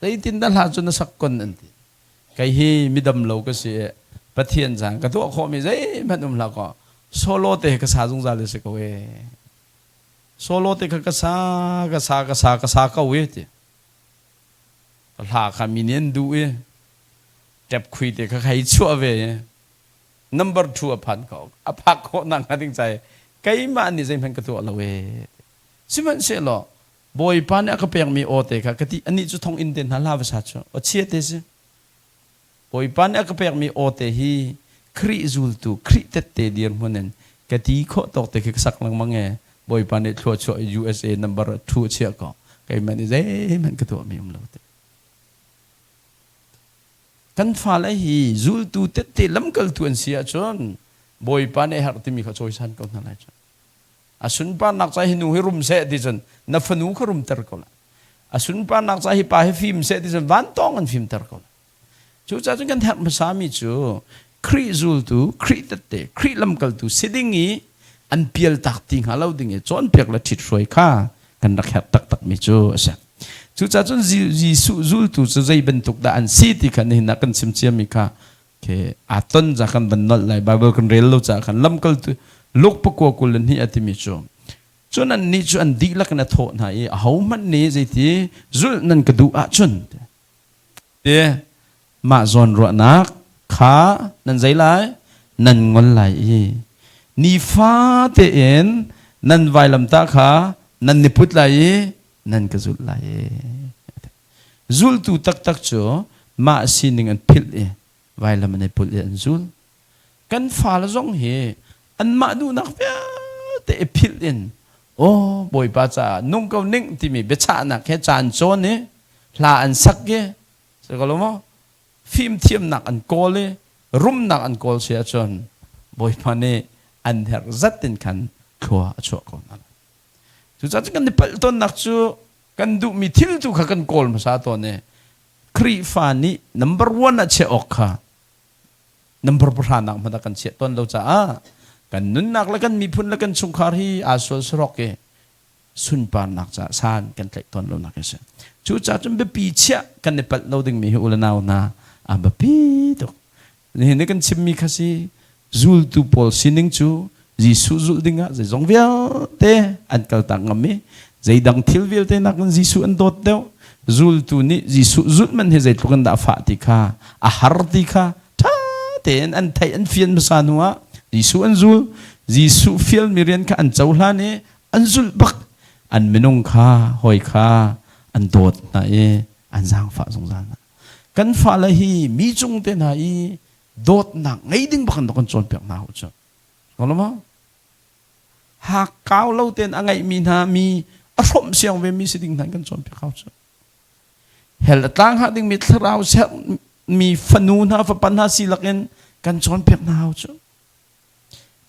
Zeitin dah hla cu na sak kon an ti. Kei hi midam lo ka si i Pathian cang ka tuah khawhmi zeihmanh um hlah kaw solo te ka sa zungzal si ko ee. Solo te kha ka sa ka sa ka sa ka sa ko ee ti. Hla kha mi nih an duh i ṭep khui te kha hei chuah ve i number 2 a phan ko a phak khawh nak hnga ding cai keimah nih zeihmanh ka tuah lo ee Bawipa nih a ka pekmi aw te hi Khrih zultu, Khrih tette dirhmun in ka ti khawh tawk te khi ka sak lengmang e. Bawipa nih thluachuah USA number thu a chiah ko. Keimah nih zeihmanh ka tuahmi um lo te. Kan fale hi zultu tette lamkaltu an si ahcun Bawipa nih a herh timi kha cawisan ko hna lai cu. A sunparnak ca hi nu hi rum seh ti cun na fanu kha rumter ko lai. A sunparnak ca hi pa hi fim seh ti cun vantawng an fimter ko lai. Cucaah cun kan herh hmasami cu Khrih zultu, Khrih tette, Khrih lamkaltu si ding i an pialtak ti hnga lo ding i cawnpiak le ṭhithruai kha kan rak herh taktakmi cu a si. Cucaah cun Jesuh zultu cu zei bantuk dah an si ti kha nihin ah kan chim ciami kha khi aa ton ca kan van nolh lai. Bible kan rel lo caah khan lamkaltu Luke pakua 22 a timi cu cun annih cu an dihlak in a thawh hna i ahohmanh nih zeiti zulh nan ka duh ahcun Ti mah zawnruahnak kha nan zei lai? Nan ngol lai i nifa tein nan vailamtah kha nan ni put lai i nan ka zulh lai. Zultu taktak cu mah sining an philh i vailam an i put i an zul. Kan fale zong hi anmah duhnak vialte i philh in aw Bawipa caah nung ko ning timi biachahnak he caan cawn i hla an sak i si ko lo maw fimthiamnak an kawl i rumnak an kawl si ahcun Bawipa nih an herh zat in khan thlua a chuah ko hna lai. Cucaah cun kan i palh tawnnak cu kan duhmi thil tu kha kan kawl hmasa tawn i Khrihfa nih number one ah chiah awk kha number pahra nak hmanh ah kan chiah tawn lo caah kan nunnak le kan miphun le kan chungkhar hi aa sual sarok i sunparnak caah san kan tlaih tawn lo nak a si. Cucaah cun biapi chiah kan i palh lo dingmi hi u le nau hna a biapi tuk. Nihin ni kan chimmi kha si zultu pawl sining cu Jesuh zulh dingah zeizong vialte an kaltak ngam i zeidang thil vialte nakin Jesuh an dawt deuh. Zultu nih Jesuh zulh man hi zeitluk in dah a fah ti kha a har ti kha ṭha tein an theih an fian hmasa hnu ah Jesuh an zul. Jesuh fialmi rian kha an cohlan i an zulh bak. An minung kha hawi kha an dawt hna i an zaangfah zungzal hna. Kan fale hi mi cung te hna i dawtnak ngei ding bak in kan cawnpiak hna u cu. Ko maw? Hak kau lo tein a ngeihmi hna mi a hrawmh siang ve mi si ding hna kan cawnpiak hau cu. Hell a tlang ha dingmi thlarau mi fanu hna fapa hna si lakin kan cawnpiak hna hau cu.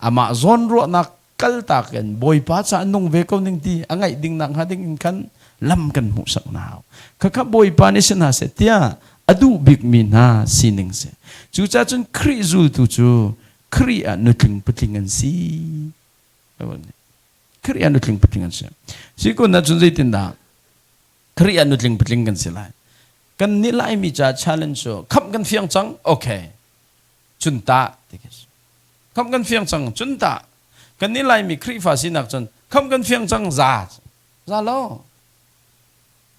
Amah zawn ruahnak kaltak in Bawipa ca nung ve ko ning ti a ngaih ding nak hnga ding in khan lam kan hmuhsak hna hau. Khakha Bawipa nih si hna seh tiah a duh bikmi hna sining si. Cucaah cun Khrih zultu cu Khrih ah nutling patling an si. Khrih ah nutling patling an si. Si kun ah cun zeitindah Khrih ah nutling patling kan si lai. Kan nih Laimi ca challenge cu khamh kan fiang cang okay cun tah ti khi si. Khamh kan fiang cang cun tah kan nih Laimi Khrihfa sinak cun khamh kan fiang cang za za lo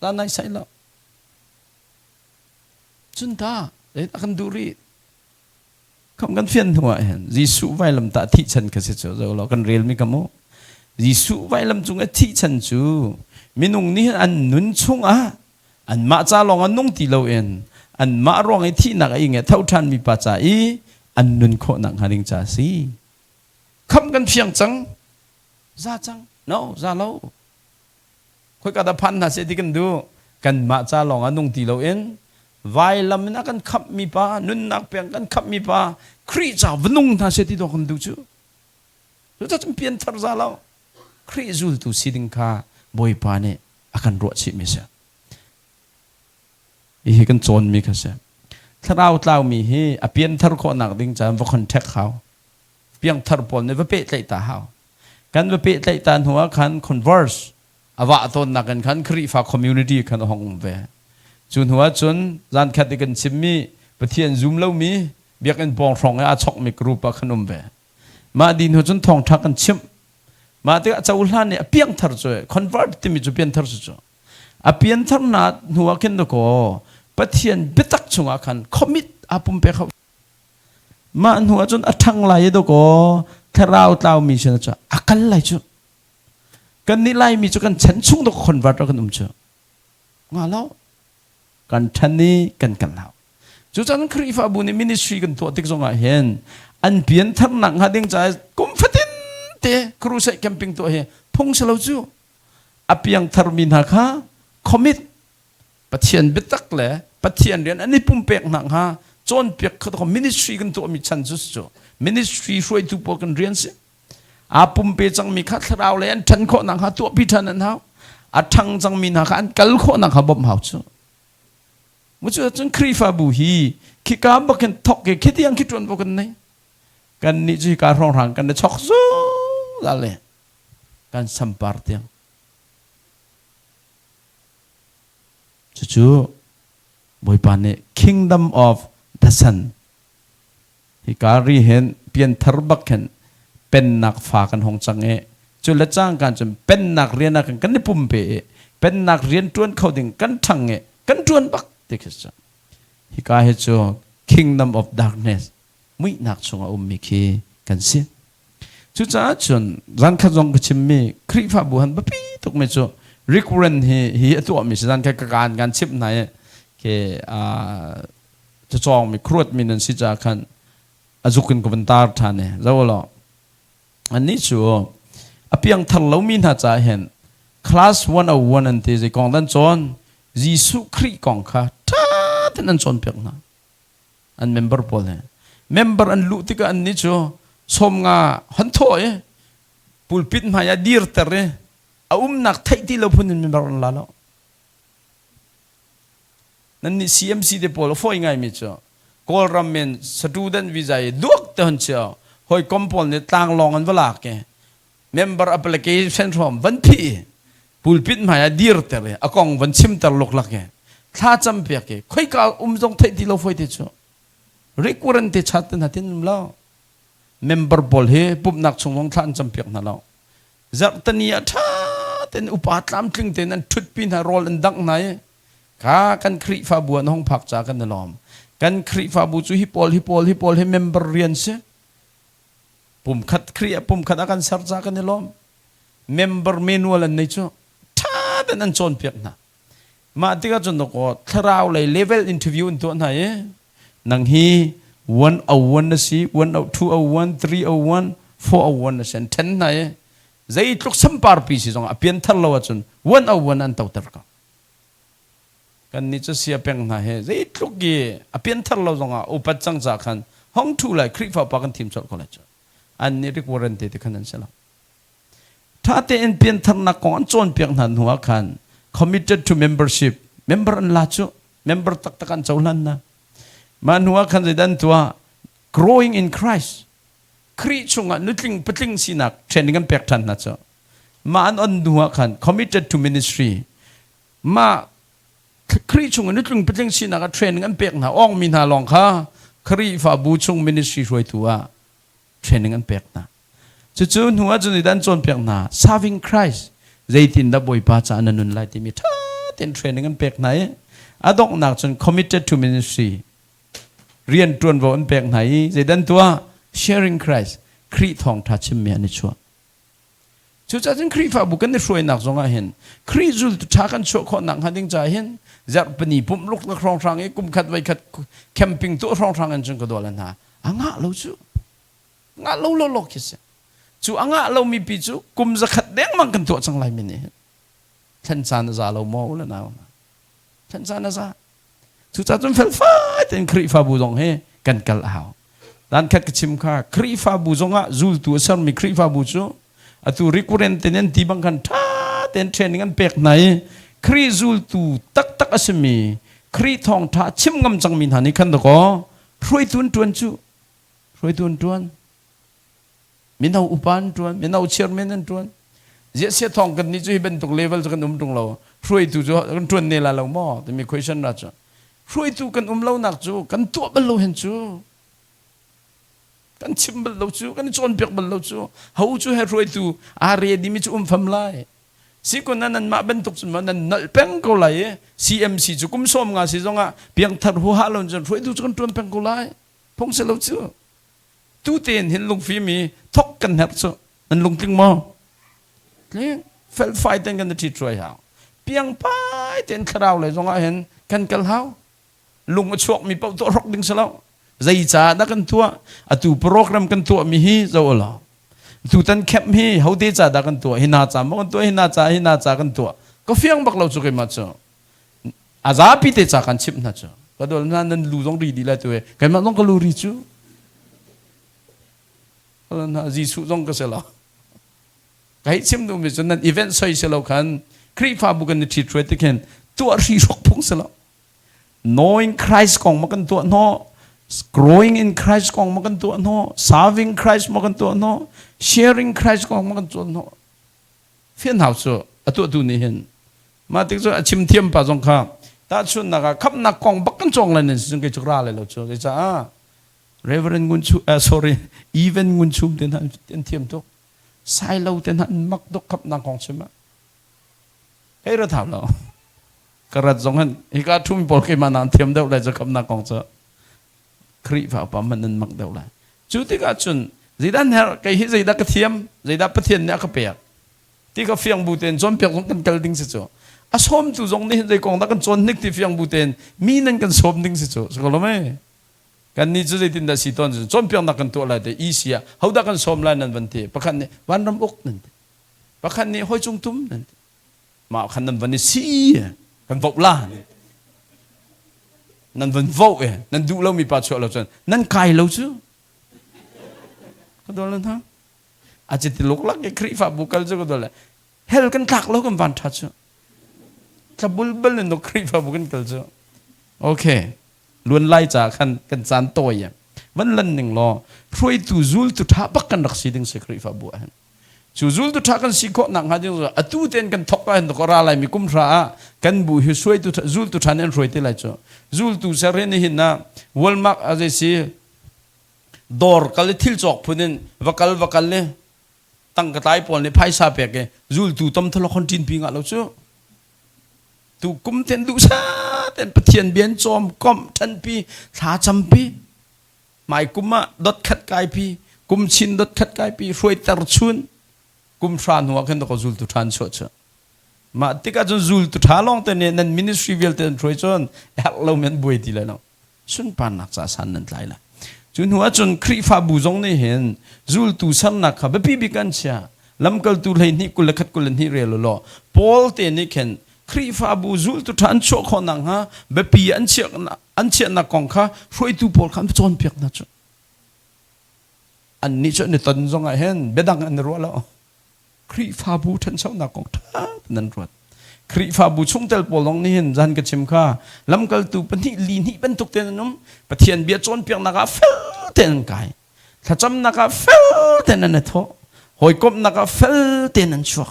za nai sai lo cun tah zeidah kan duh rih Khamh kan fian hnu ah hin Jesuh vailamtah thih chan kha si cu zo law kan relmi ka mu. Jesuh vailam cung a thih chan cu minung nih an nun chungah anmah ca lawng an nung ti loin anmah ruang i thihnak a ing i tho ṭhanmi pa ca i an nun khawhnak hnga ding ca a si. Khamh kan fiang cang. Za cang. No, za lo. Khoika dah phan hna seh ti kan duh. Kanmah ca lawng ah nung ti loin vailam in a kan khamhmi pa, nunnak peng kan khamhmi pa, Khrih ca va nung hna seh ti dawh kan duh cu. Cucaah cun pianthar za lo. Khrih zultu si ding kha Bawipa nih a kan ruah chihmi si. Hihi kan cawnmi kha si. Thlarau tlaumi hi a pianthar khawhnak ding caan va contact hau. Piangthar pawl nih va pehtlaih ta hau. Kan va pehtlaih ta hnu ah khan converse a vah tawnnak in khan Khrihfa community khan a hong um ve. Cu hnu ah cun zan khat i kan chimmi Pathian zum lomi biakinn pawng hrawng i aa chokmi group ah khan um ve. Mah di hnu cun thawngṭha kan chimh. Mah tikah cohlan i a piangthar cu convert timi cu pianthar cu cu a pianthar na hnu ah khin dakaw Pathian biatak chungah khan commit aa pumpek hau. Mah hnu ah cun a ṭhang lai i dawkaw thlarau tlaumi sin ah cun a kal lai cu. Kannih Laimi cu kan chan chung dawk convert ah kan um cu. Nga lo. Kan ṭhan i kan kal hau. Cucan Khrihfabu nih ministry kan tuah tik zongah hin an piantharnak hnga ding caah kum fatin te crusade camping tuah hi phung si lo cu. A piangthar mi hna kha commit Pathian biatak le Pathian rian an i pumpek hna hnga cawnpiak kha ministry kan tuahmi chan cu cu ministry hruaitu pawl kan rian si. Aa pumpe cangmi kha thlarau lei an ṭhan khawh nakhnga tuahpi ṭhan an hau. A ṭhang cangmi hna kha an kal khawh nakhnga bawmh hau cu. Cu cun Khrihfabu hi khika bak hin thok ke khi tiang khi ṭuanvo kan nei. Kan nih cu hika hrawnghrang kan i chok zungzal le kan sampar tiang. Cucu Bawipa nih Kingdom of the Sun Hika ri hin pianthar bak khin pennak fa kan hong cang i cu le cangka cun pennak rian ah khan kan i pumpe i pennak rian ṭuan kho ding kan ṭhang i kan ṭuan bak ti khi si. Hika hi cu kingdom of darkness muihnak chungah ummi khi kan si. Cucaah cun zankhat zong ka chimmi Khrihfabu han biapi tukmi cu recurrent hi hi a tuahmi si zankhat ka kaan kan chimh hna i ke cacawngmi khuaruatmi nan si caah khan a zuk in ka van tar ṭhan i zoh law annih cu a piangthar lomi hna caah hin class 101 an ti zei kong dan cawn Jesuh Khrih kong kha ṭha tein an cawnpiak hna an member pawl he member an luh tikah annih cu 50 hon thawh i pulpit hmai ah dirter i a umnak theih ti lo phun in member an la lo. Nan nih CMC te pawl a fawi ngaimi cu Kawlram in student visa i duak te hon cio hawikom pawl nih tlanglawng an va lak i member application form van phih i pulpit hmai ah dirter i a kong van chimter luklak i thlacam piak i khoika um zong theih ti lo fawi te cu recurrent te chat te hna tin um lo member pawl hi pumhnak chung zong thla an cam piak hna lo Zarhteni ah ṭha tein upa tlamtling tein an ṭhutpi hna rawl an dangh hna i kha kan Khrihfabu ah na hung phak caah kan i lawm. Kan Khrihfabu cu hi pawl hi pawl hi pawl hi member rian si. Pumkhat Khrih ah pumkhat ah kan ser caah kan i lawm. Member manual an nei cu ṭha tein an cawnpiak hna. Mah tikah cun dawkaw thlarau lei level interview an tuah hna i nang hi 101 na si 201 301 401 na si an ṭhen hna i zeitluk samparpi si zong a pianthar lo ahcun 101 an toter ko. Kan nih cu sia peng hna he zeitluk i a pianthar lo zongah upat cang ca khan hong ṭhu lai Khrihfa pa kan thim colh ko lai cu. An nih rik warren te ti khan an si lo. Ṭha tein piantharnak kong an cawnpiak hna hnu ah khan committed to membership member an la cu member taktak an cohlan hna. Mah hnu ah khan zeidah an tuah? Growing in Christ. Khrih chungah nutling patling sinak training an pek ṭhan hna cu. Mah an on hnu ah khan committed to ministry. Mah Khrih chung in nutling patling sinak ah training an pek hna awngmi hna lawng kha Khrihfabu chung ministry hruaitu ah training an pek hna. Cucu hnu ah cun an cawnpiak hna serving Christ zeitindah Bawipa caah na nun lai timi ṭha tein training an pek hna i a donghnak cun committed to ministry rian ṭuanvo an pek hna i zeidan tuah sharing Christ Khrih thawngṭha chimmi an i chuah. Cucaah cun Khrihfabu kan i hruainak zongah hin Khrih zultu ṭha kan chuah khawh nakhnga ding caah hin zarhpini pumh luklak hrawnghrang i kum khat voi khat camping tuah hrawnghrang in cun ka dawl hna a ngah lo cu. Ngah lo lo lo khi si. Cu a ngah lomi pi cu kum 100 dengmang kan tuah cang lai mi nih hin. Thlen caan a za lo maw u le nau hna. Thlen caan a za. Cucaah cun felfai tein Khrihfabu zong hi kan kal a hau. Dan khat ka chim kha Khrihfabu zong ah zultu a sermi Khrihfabu cu atu recurrent ten an ti bang khan ṭha tein training an pek hna i Khrih zultu taktak a simi Khrih thawngṭha chim ngam cangmi hna nih khan dakaw hruaitu an ṭuan cu Hruaitu an ṭuan. Mino upa an ṭuan. Mino chairman an ṭuan. Ziah sia thawng kan nih cu hi bantuk level cu kan um ṭung lo. Hruaitu cu kan ṭuan ne la lo maw timi question ra cu. Hruaitu kan um lonak cu kan tuah bal lo hen cu. Kan chim bal lo cu, kan i cawnpiak bal lo cu. Ho cu he hruaitu aa ready mi cu um fam lai. Sikun nan nanmah bantuk cun maw nan nolh peng ko lai i CMC cu kum 50 si zongah piangthar huaha lo cun hruaitu cu kan ṭuan peng ko lai. Phung si lo cu. Tu tein hin lungfim i thok kan herh cu. Nan lungtling maw? Tling. Felfai ten kan i ṭhitruai hau. Piangpai tein thlarau lei zongah hin kan kal hau. Lung a chuakmi paoh tuah hrok ding si lo. Zei caah dah kan tuah? Atu program kan tuahmi hi zo law. Tutan camp hi hote ca dah kan tuah? Hi na ca maw kan tuah? Hi na ca, hi na ca kan tuah. Ka fiang bak lo cu keimah cu. A zapi te ca kan chimh hna cu. Ka dol hna nan lu zong ri dih lai tu he. Keimah zong ka lu ri cu. Hna Jesuh zong ka si lo. Ka hei chim duhmi cu nan event soi si lo khan Khrihfabu kan i ṭhithruai tik hin tuah hri hrok phung si lo. Knowing Christ kong ma kan tuah hnawh, growing in Christ kong ma kan tuah hnawh, serving Christ ma kan tuah hnawh, sharing Christ kong ma kan tuah hnawh. Fian hau cu a tuahtu nih hin mah tik cu a chim thiam pa zong kha tahchunhnak ah khamhnak kong bak kan cawng lai nan si kei cu ra lai lo cu zeicah Reverend Ngun Chu sorry Even Ngun Chum te hna an thiam tuk Sailo te hna an mak tuk khamhnak kong chim ah hei ra thau lo ka rat zong hin hika ṭhumi pawl keimah nak thiam deuh lai cu khamnak kong cu Khrihfa upa hmanh nan mak deuh lai cu tikah cun zeidah her kei hi zeidah ka thiam zeidah Pathian nih a ka pek ti ka fiang bu tein cawnpiak zong kan kal ding si cu a sawmtu zong nih zei kong dah kan cawn hnik ti fiang bu tein mi nan kan sawm ding si cu si ko lo mei kan nih cu zeitin dah si tawn cu cawnpiaknak kan tuah lai te EC ah hodah kan sawm lai nan van ti pakhat nih vanram uk nan ti pakhat nih hoi cung tum nan ti mah khan nan van i si kan voh la nan van voh e nan duh lomi pa chuah lo cun nan kai lo cu ka dol hna a ci ti luk lak i Khrihfabu kal cu ka dol le hell kan tlak lo kan van tha cu tlabul bal in Khrihfabu kan kal cu okay luan lai ca khan kan caan tawi van lan ning law hruaitu zultu tha bak kan rak si ding si Khrihfabu ah hin Cu zultu ṭha kan si khawh nakhnga ding atu tein kan thawk ahhin ka ra lai mi kum hra ah kan bu hi hruaitu zultu ṭha nih an hruai te lai cu. Zultu ser hi nihin ah Walmart a zei si dawr kal i thil cawk phun in va kal va kal i tangka tlai pawl nih phaisa pek i zultu tom thalok hon ṭin pi ngah lo cu. Tu kum ten duhsa ten Pathian bian cawm komh ṭhanpi thla campi Hmai kum ah dot khat kaipi, kum chin dot khat kaipi, hruaiter chun, kum hra hnu ah khin ka zultu ṭhan chuah cu. Mah tikah cun zultu ṭha lawng te nih nan ministry vialte an hruai cun herh lo mi an buai ti lai lo. Sunparnak ca san nan tlai lai. Cu hnu ah cun Khrihfabu zong nih hin zultu sernak kha biapi bik an chia. Lamkaltu 12 21 22 rel u law Paul te nih khin Khrihfabu zultu ṭha an chuah khawh nakhnga biapi an chiah an chiahnak kong kha hruaitu pawl kha an cawnpiak hna cu. Annih cu an i ton zongah hin biadang an i ruah lo. Khrihfabu ṭhanchonak kong ṭha tein an ruat. Khrihfabu chungtel pawl zong nih hin zan ka chim kha lamkaltu pahnih li hnih bantuk tein an um. Pathian bia cawnpiaknak ah fel tein an kai. Thlacamnak ah fel tein an i thawh. Hawikomhnak ah fel tein an chuak.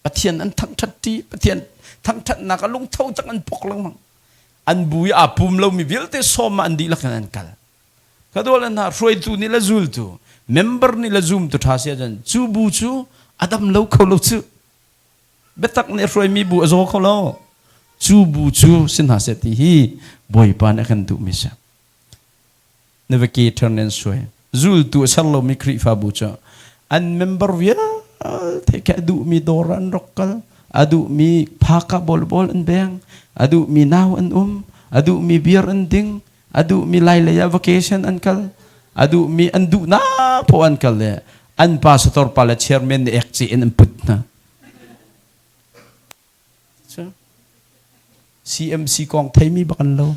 Pathian an thangṭhat ṭi Pathian thangṭhatnak a lungtho cang an pok lengmang an bu i aa pum lomi vialte sawm ah an dihlak in an kal ka dual hna hruaitu nih le zultu member nih le zumtu ṭha si ahcun cu bu cu a dam lo kho lo cu biatak nih hruaimi bu a zaw kho lo cu bu cu si hna seh ti hi Bawipa nih a kan duhmi si na va ke ṭhern an suai. Zultu a ser lomi Khrihfabu cu an member vialte khi a duhmi dawr ah an rak kal, a duhmi phaka bawlbawl an beng, a duhmi nau an um, a duhmi beer an ding, a duhmi lailei ah vacation an kal, a duhmi an duhnak poah an kal le an pastor pa le chairman nih ek in an put hna. CMC kong theimi bak an lo.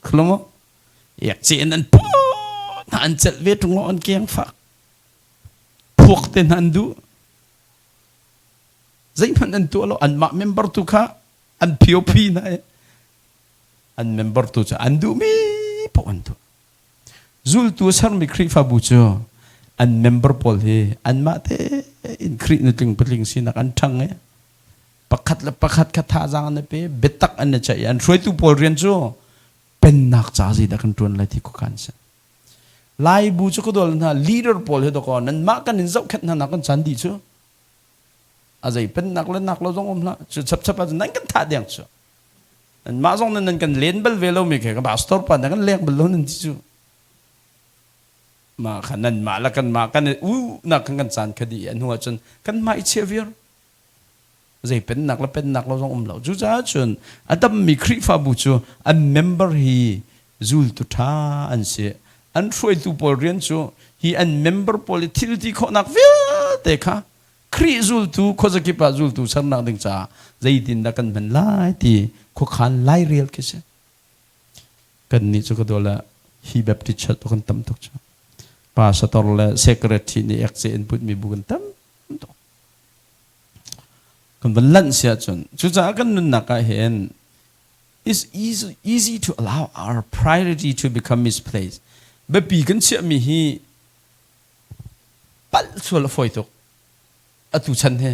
Khulum ek ce in an put hna an celh ve ṭung an keng fak. Phuak te hna an duh. Zeihmanh an tuah lo anmah member tu kha an phio phi hna i an member tu cu an duhmi paoh an tuah. Zultu a sermi Khrihfabu cu an member pawl hi anmah tein Khrih nutling patling sinak an ṭhang i pakhat le pakhat kha thazaang an i pe, biatak an i ceih i an hruaitu pawl rian cu pennak ca zeidah kan ṭuan lai ti khuakhan si. Laibu cu ka dol hna leader pawl hi dakaw nanmah kan in zohkhenh hna nak kan chan dih cu a zei pennak le nak lo zong um hlah cu chapchap ah nan kan thah deng cu Nanmah zong nan kan len bal ve lomi khi ka pastor pa nan kan leng bal lo nan ti cu. Mah kha nanmah le kanmah kan u nak kan kan caan kha dih a hnu ahcun kan mah i chiah viar. Zei pennak le pennak lo zong um lo. Cucaah cun a dammi Khrihfabu cu an member hi zultu ṭha an si. An hruaitu pawl rian cu hi an member pawl i thil ti khawhnak vialte kha Khrih zultu khuazakip ah zultu sernak ding caah zeitindah kan hman lai ti khuakhan lairel khi si. Kannih cu ka dawt le hi Baptist Church kan tam tuk cu. Pastor le secretary nih ekce in putmi bu kan tam tuk. Kan van lanh si ahcun cucaah kan nunnak ah hin it's easy, easy to allow our priority to become misplaced. Biapi kan chiahmi hi palh sual a fawi tuk. Atu chan hi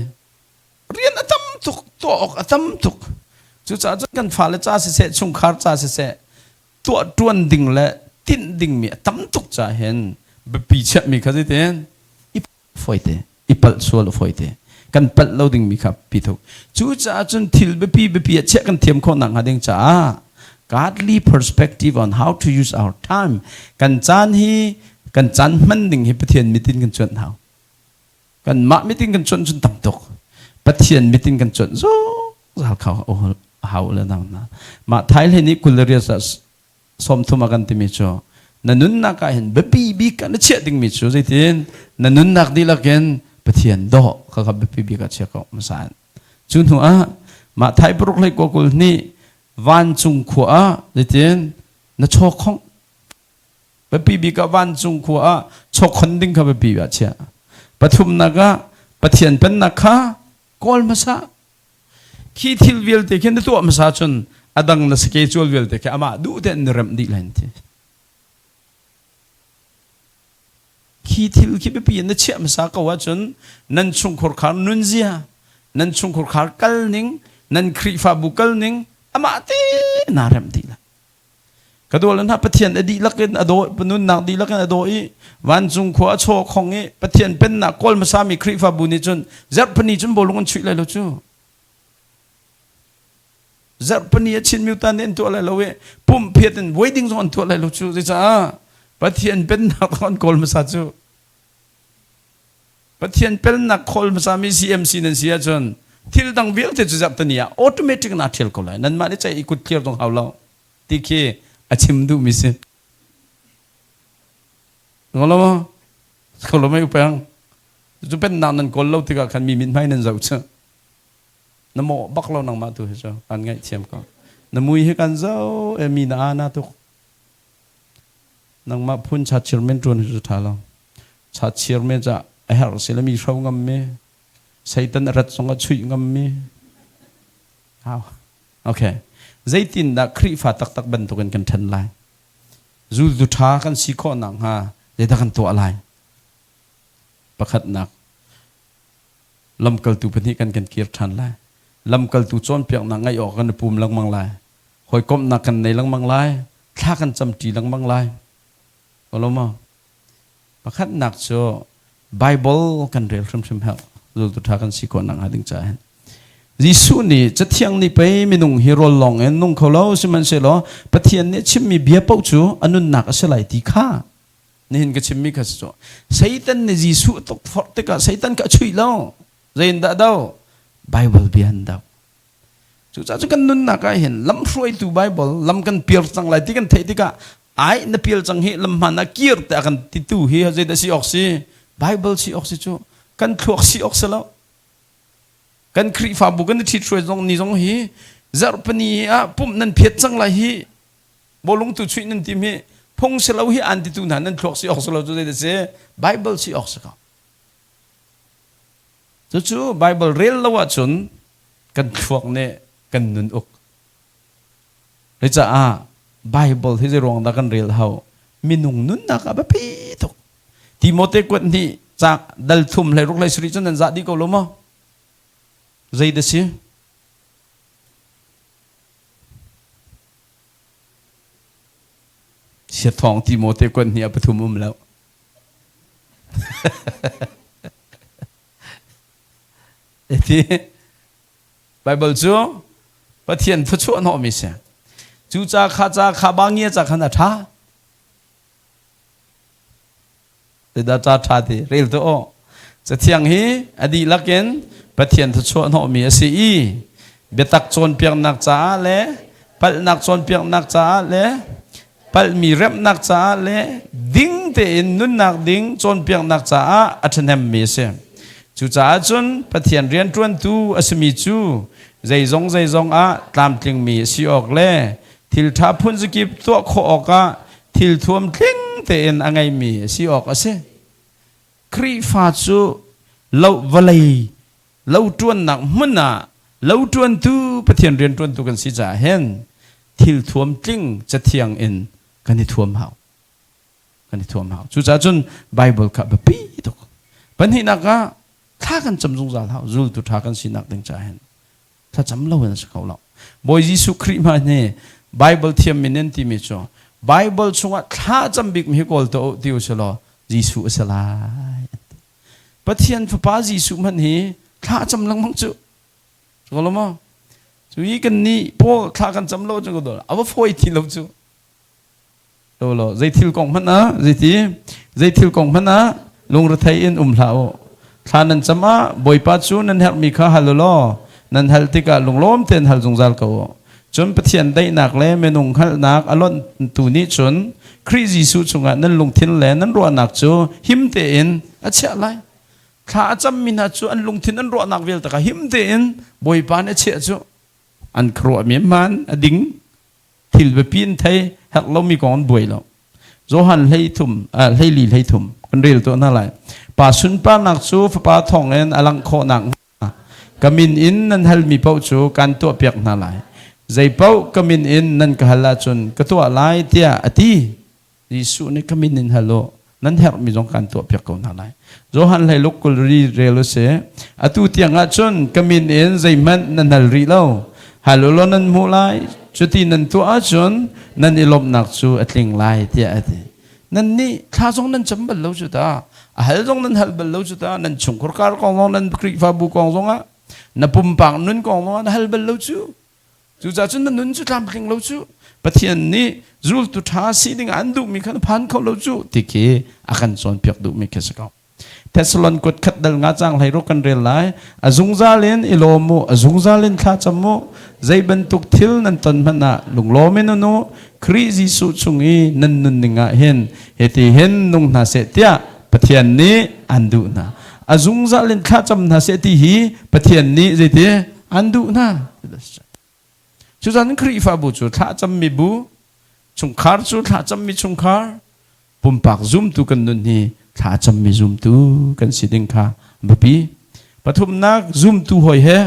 rian a tam tuk, tuah awk a tam tuk. Cucaah cun kan fale ca siseh, chungkhar ca siseh, tuah ṭuan ding le tinh dingmi a tam tuk caah hin biapi chiahmi kha zeitin i fawite, i palh sual a fawite. Kan palh lo dingmi kha pi tuk. Cucaah cun thil biapi biapi ah chiah kan thiam khawh nakhnga ding caah godly perspective on how to use our time kan caan hi kan caan hman ding hi Pathian mit in kan cuanh hau. Kanmah mit in kan cuanh cun tam tuk. Pathian mit in kan cuanh zungzal kha hau le nang na. Mah Thai hlei nih 20 riat 30 a kan timi cu na nunnak ah hin biapi bik ah na chiah dingmi cu zeitin na nunnak dihlak in Pathian dawh kha kha biapi bik ah chia ko hmasa in. Cu hnu ah mah Thai paruk hlei kua kul hnih vancung khua ah zeitin na chaw khongh Biapi bik ah vancung khua ah chawkhon ding kha biapi ah chiah. Pathumnak ah Pathian pennak kha kawl hmasa. Khi thil vialte khi na tuah hmasa cun a dang na schedule vialte khi amah duh tein na remh dih lai ti. Khi thil khi biapi in na chiah hmasa ko ahcun nan chungkhur khar nunzia, nan chungkhur khar kal ning, nan Khrihfabu kal ning amah te naa remh dih lai. Ka daw le hna Pathian a dihlak in a daw nunnak dihlak in a daw i vancung khua a chaw khong i Pathian pennak kawl hmasami Khrihfabu nih cun zarhpini cun bawlung an chuih lai lo cu. Zarhpini a Chin miutan nih an tuah lai lo i pumhphiat in wedding zong an tuah lai lo cu. Zeicah Pathian pennak an kawl hmasa cu. Pathian pennak khawl hmasami CMC nan si ahcun thil dang vialte cu zarhtani ah automatic naa ṭhial ko lai. Nanmah nih cei i kut thlir zong hau lo ti khi a chim duhmi si. Ngolo maw? Ngolo mei upeng. Cu pennak nan kawl lo tikah khan mi mithmai nan zoh cu. Na mawh bak lo nangmah tu hi cu kan ngaihthiam ko. Na mui hi kan zoh e mi na ana tuk. Nangmah phun chachir men ṭuan hi cu ṭha lo. Chachir men ca a herh si le mi hro ngam mi, Satan a rat zong a chuih ngam mi. Hau. Okay. Zeitindah Khrihfa taktak bantukin kan ṭhen lai? Zultu ṭha kan si khawh nakhnga zeidah kan tuah lai? Pakhatnak, lamkaltu pahnih kan kan kir ṭhan lai. Lamkaltu cawnpiaknak ngaih awk kan i pum lengmang lai. Hawikomhnak kan nei lengmang lai. Thla kan camṭi lengmang lai. Ko maw? Pakhatnak cu Bible kan rel hrimhrim herh. Zultu ṭha kan si khawh nakhnga ding caah hin. Jesuh nih Cathiang nih pei minung hi rawl lawng in nung kho lo sihmanhsehlaw Pathian nih a chimmi bia paoh cu a nunnak a si lai ti kha nihin ka chimmi kha si cu. Satan nih Jesuh a tukforh tikah Satan kha a chuih lo. Zeiindah a doh? Bible bia an doh. Cucaah cu kan nunnak ah hin lamhruaitu Bible lam kan piar cang lai ti kan theih tikah ai na pial cang hi lam hmaan ah kir te a kan titu hi zeidah si awk si Bible si awk si cu kan thluak si awk si lo kan Khrihfabu kan i ṭhithruai zong ni zong hi zarhpini ah pumh nan phiat cang lai hi bawlung tu chuih nan tim hi phung si lo hi an titu hna nan thluak si awk si lo cu zeidah si Bible si awk si ko Cucu Baibal rel lo ahcun kan thluak nih kan nun uk. Cucaah Baibal hi zeiruang dah kan rel hau? Minung nunnak ah biapi tuk. Timote kuat hnih cak dal thum hlei ruk hlei sarih cu nan zah dih ko lo maw? Zei dah si? Siathawng Timote kuat hnih ah pathum um lo. Ti Bible cu Pathian thluachuah hnawhmi si. Cu ca kha ca kha ba ngia ca khan a ṭha. Te da ca ṭha ti rel tu aw. Cathiang hi a dihlak in Pathian thluachuah hnawhmi a si i biatak cawnpiaknak caah le palhnak cawnpiaknak caah le palhmi remhnak caah le ding tein nunnak ding cawnpiaknak caah a ṭhahnemmi a si. Cucaah cun Pathian rianṭuantu a simi cu zeizong zeizong ah tlamtlingmi a si awk le thil ṭha phun zakip tuah khawh awkah thil thuam tling tein a ngeimi a si awk a si. Khrihfa cu lo vawlei lo ṭuannak hmun ah lo ṭuantu Pathian rianṭuantu kan si caah hin thil thuam tling cathiang in kan i thuam hau. Kan i thuam hau. Cucaah cun Bible kha biapi tuk. Pahnihnak ah thla kan cam zungzal hau. Zultu ṭha kan sinak ding caah hin thlacam lo in a si kho lo. Bawi Jesuh Khrih hmanh hi Bible thiammi nan timi cu Bible chungah thla cam bikmi hi kawl tuah u ti u si law Jesuh a si lai. Pathian Fapa Jesuh hmanh hi thla cam lengmang cu. Cu lo maw? Cu i kan nih Paul thla kan cam lo cu ko a va fawi ti lo cu. Lo lo zei thil kong hmanh ah zeiti zei thil kong hmanh ah lungrethei in um hlah u. Thla nan cam ah Bawipa cu nan herhmi kha hal u law nan hal tikah lunglawm tein hal zungzal ko u. Cun Pathian daihnak le minung hngalhnak a lonhtu nih cun Khrih Jesuh chungah nan lungthin le nan ruahnak cu him tein a chiah lai. Thla a cammi hna cu an lungthin an ruahnak vialte kha him tein Bawipa nih a chiah cu an khuaruahmi hmaan a ding thil biapi in thei herh lomi kong an buai lo. Johan 13 hleili 33 kan rel tuah hna lai. Pa sunparnak cu Fapa thawngin a langh khawh nakhnga ka min in nan halmi paoh cu kan tuahpiak hna lai. Zei paoh ka min in nan ka hal ahcun ka tuah lai tiah a ti. Jesuh nih ka min in hal u, nan herhmi zong kan tuahpiak ko hna lai. Johan hleiluk 20 ri rel u sih. Atu tiang ah cun ka min in zeihmanh nan hal rih lo. Hal u law nan hmuh lai. Cuti nan tuah ahcun nan i lawmhnak cu a tling lai tiah a ti. Nan nih thla zong nan cam bal lo cu ta. A hal zong nan hal bal lo cu ta. Nan chungkhar kar kong zong nan Khrihfabu kong zong ah na pumpak nun kong zong ah na hal bal lo cu. Cucaah cun na nun cu tlamtling lo cu Pathian nih zultu ṭha si ding an duhmi kha na phan kho lo cu ti khi a kan cawnpiak duhmi khi si ko. Thessalon kut khat dal nga cang hlei ruk kan rel lai. A zungzal in i lawm u, a zungzal in thla cam u. Zei bantuk thil nan ton hmanh ah lunglawm in un u. Khrih Jesuh chung i nan nunning ah hin hiti hin nung hna seh tiah Pathian nih an duh hna. A zungzal in thla cam hna seh ti hi Pathian nih zeiti an duh hna. Cucaah Khrihfabu cu thla cammi bu, chungkhar cu thla cammi chungkhar, pumpak zumtu kan nun hi thla cammi zumtu kan si ding kha biapi. Pathumnak zumtu hawi he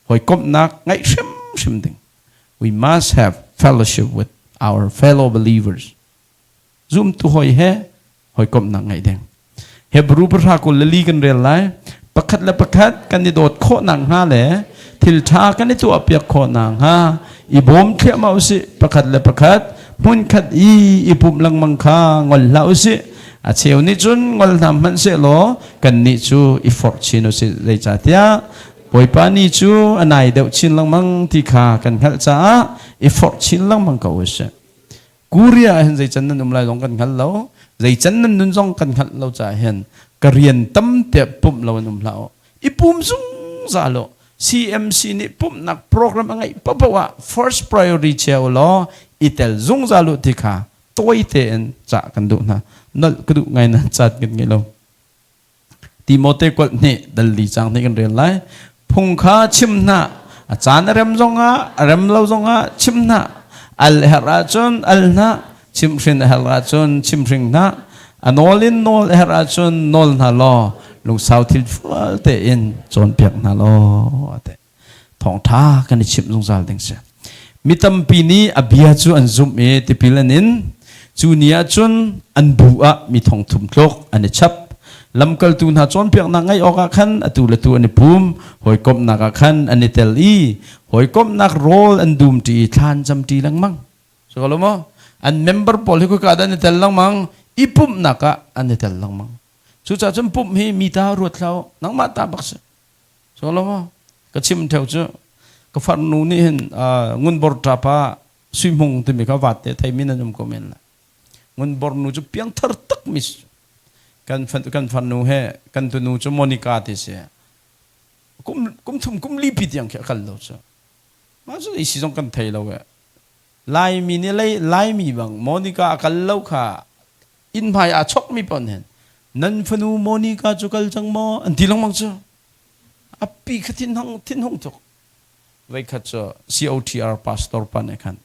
hawikomhnak ngeih hrimhrim ding. We must have fellowship with our fellow believers. Zumtu hawi he hawikomhnak ngeih ding. Hebrew pahra 24 kan rel lai. Pakhat le pakhat kan i dawt khawh nakhnga le thil ṭha kan i tuahpiak khawh nakhnga i bawm thliahmah usih. Pakhat le pakhat hmunkhat i i pumh lengmang kha ngol hlah usih. A cheu nih cun ngol hna hmanh sehlaw kannih cu i forh chin usih. Zeicahtiah Bawipa ni cu a nai deuh chin lengmang ti kha kan hngalh caah i forh chin lengmang ko usih. Korea ah hin zeican nan um lai zong kan hngal lo. Zeican nan nun zong kan hngalh lo caah hin ka rian tam tiah pumh lo in um hlah u. I pum zungzal u. CMC nih pumhnak program a ngeih paohpaoh ah first priority chia u law i tel zungzal u ti kha tawi tein cah kan duh hna. Nolh ka duh ngai na caan kan ngei lo. Timote kuat hnih dal li cang hnih kan rel lai. Phung kha chim hna. A caan a rem zongah, a rem lo zongah chim hna. Al herh ahcun al hna. Chimhhrin a herh ahcun chimhring hna. A nawl in nawl a herh ahcun nawl hna law lungsau thil fual tein cawnpiak hna law a ti. Thawngṭha kan i chimh zungzal ding si. Mi tampi nih a bia cu an zumh i tipil an in. Cu ni ah cun an bu ah mi thong thum tluk an i chap. Lamkaltu hna cawnpiaknak ngaih awkah khan atu le tu an i pum, hawikomhnak ah khan an i tel i hawikomhnak rawl an dumṭi i thla an camṭi lengmang. So lo maw? An member pawl hi khika dah an i tel lengmang? I pumhnak ah an i tel lengmang. Cucaah cun pumh hi mi ta ruat hlah u, nangmah ta bak si. So lo maw? Ka chim theo cu ka farnu nih hin ngunbor ṭapa suihmung timi kha vat te theimi nan um ko men lai. Ngunbor nu cu piangthar tak mi kan kan farnu he kan tunu cu Monica ti si. Kum kum thum kum li pi tiang khi a kal lo cu. Mah cu isi zong kan thei lo e. Laimi nih lei Laimi bang Monica a kal lo kha inn hmai aa chokmi paoh nih nan fanu Monica cu kal cang maw an ti lengmang cu. A pi kha thinhung thinhung tuk. Voikhat cu COTR pastor pa nih khan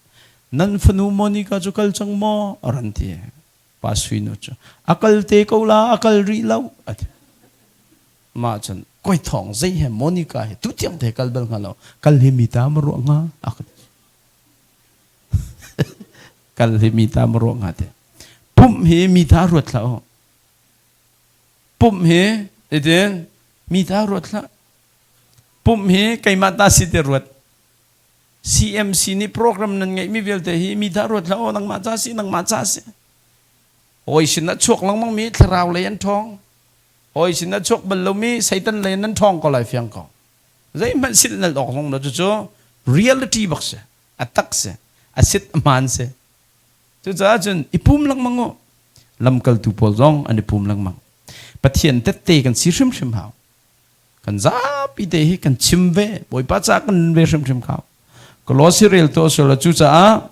nan fanu Monica cu kal cang maw a ran ti. Pa Sui nu cu a kal te ko la a kal rih lo a ti. Mah cun koi thawng zei he Monica he tu tiang te kal bal hnga lo kal hi mi ta ma ruah hnga a ka ti. Kal hi mi ta ma ruah hnga te. Pumh hi mi ta ruat hlah u. Pumh hi itin mi ta ruat hlah. Pumh hi keimah ta si te ruat. CMC nih program nan ngeihmi vialte hi mi ta ruat hlah u nangmah ca si nangmah ca si. Hawi sin ah chuak lengmang mi thlarau lei an ṭhawng. Hawi sin ah chuak bal lomi Satan lei nan ṭhawng ko lai fiang ko. Zeihmanh silhnalh awk zong lo cucu reality bak si. A tak si. A sit a hmaan si. Cucaah cun i pum lengmang u. Lamkaltu pawl zong an i pum lengmang. Pathian tette kan si hrimhrim hau. Kan zapi te hi kan chim ve. Bawipa ca kan nun ve hrimhrim hau. Kolosi rel to sula cucaah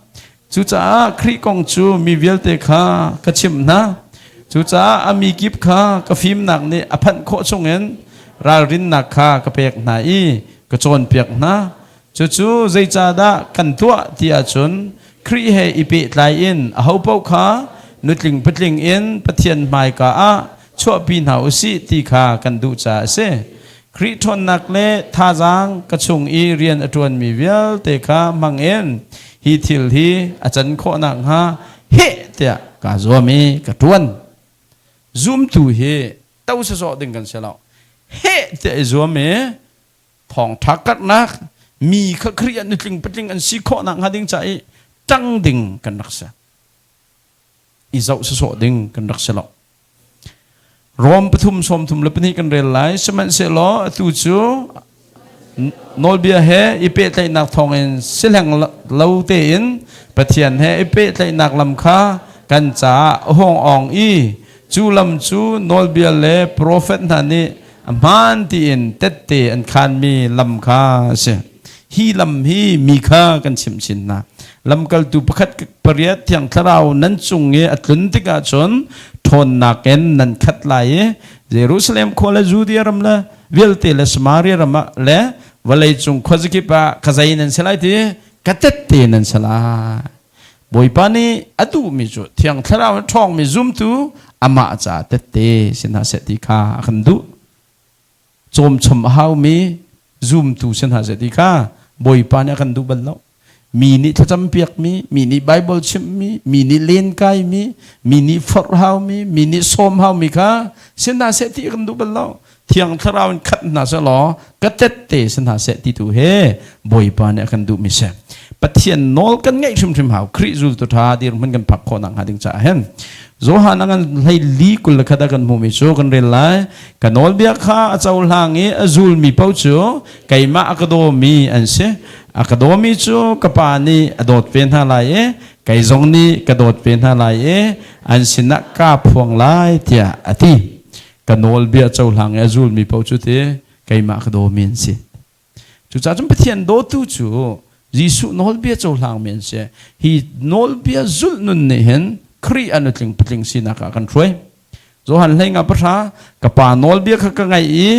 cucaah Khrih kong cu mi vialte kha ka chimh hna. Cucaah a mi kip kha ka fimnak nih a phanh khawh chungin ralrinnak kha ka pek hna i ka cawnpiak hna. Cucu zeicahdah kan tuah ti ahcun Khrih he i pehtlai in ahopaoh kha nutling patling in Pathian hmaika ah chuahpi hna u sih ti kha kan duh caah a si. Khrih ṭhawnnak le thazaang ka chung i rian a ṭuanmi vialte kha hmang in hi thil hi a can khawh nakhnga heh tiah kaa zuam i ka ṭuan. Zumtu hi to sawsawh ding kan si lo. Heh tiah i zuam i thawngṭha karhnak mi kha Khrih ah nutling patling an si khawh nakhnga ding ca i ṭang ding kan rak si. I zoh sawsawh ding kan rak si lo. Rom pathum 32 kan rel lai. Sihmanhsehlaw atu cu nawlbia he i pehtlaihnak thawngin sihleng lo tein Pathian he i pehtlaihnak lam kha kan caah a hung awng i cu lam cu nawlbia le profet hna nih a hmaan tiin tette an khaanmi lam kha a si. Hi lam hi mi kha kan chimh chin hna. Lamkaltu pakhat pariat Thiang Thlarau nan cung i a tlun tikah cun ṭhawnnak in nan khat lai i Jerusalem khua le Judea ram le vialte le Samaria ram ah le vawleicung khuazakip ah ka zei nan si lai ti ka tette nan si lai. Bawipa nih a duhmi cu Thiang Thlarau in ṭhawngmi zumtu amah caah tette si hna seh ti kha a kan duh. Cawmchom a haumi zumtu si hna seh ti kha Bawipa nih a kan duh bal lo. Mi nih thlacam piakmi, mi nih Baibal chimhmi, mi nih lenkaimi, mi nih forh haumi, mi nih sawm haumi kha si hna seh ti kan duh bal lo. Thiang Thlarau in khat hna seh law ka tette si hna seh ti tu he Bawipa nih a kan duhmi si. Pathian nawl kan ngaih hrimhrim hau. Khrih zultu ṭha dirhmun kan phak khawh nakhnga ding caah hin. Johan a ngan hlei li 21 ah kan hmuhmi cu kan rel lai. Ka nawlbia kha a cohlang i a zulmi paoh cu keimah a ka dawmi an si. A ka dawmi cu ka Pa nih a dawt ve hna lai i kei zong nih ka dawt ve hna lai i an sinah kaa phuang lai tiah a ti. Ka nawlbia cohlang i a zulmi paoh cu ti keimah ka dawmi an si. Cucaah cun Pathian dawtu cu Jesuh nawlbia cohlangmi an si. Hi nawlbia zulh nun nih hin Khrih a nutling patling sinak ah kan hruai. Johan hlei nga pahra ka pa nawlbia kha ka ngaih i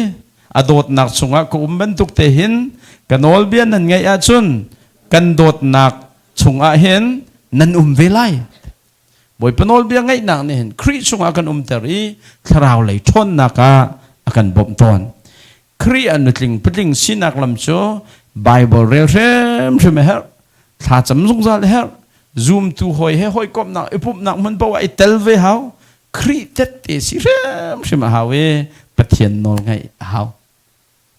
a dawtnak chungah ka um bantuk te hin ka nawlbia nan ngaih ahcun kan dawtnak chungah hin nan um ve lai. Bawipa nawlbia ngaihnak nih hin Khrih chungah kan umter i thlarau lei ṭhawnnak ah a kan bawmh tawn. Khrih a nutling patling sinak lam cu Bible rel hrimhrim a herh, thlacam zungzal a herh, zumtu hawi he hawikomhnak i pumhnak hmun paoh ah i tel ve hau, Khrih tette si hrimhrim a hau i Pathian nawl ngaih a hau.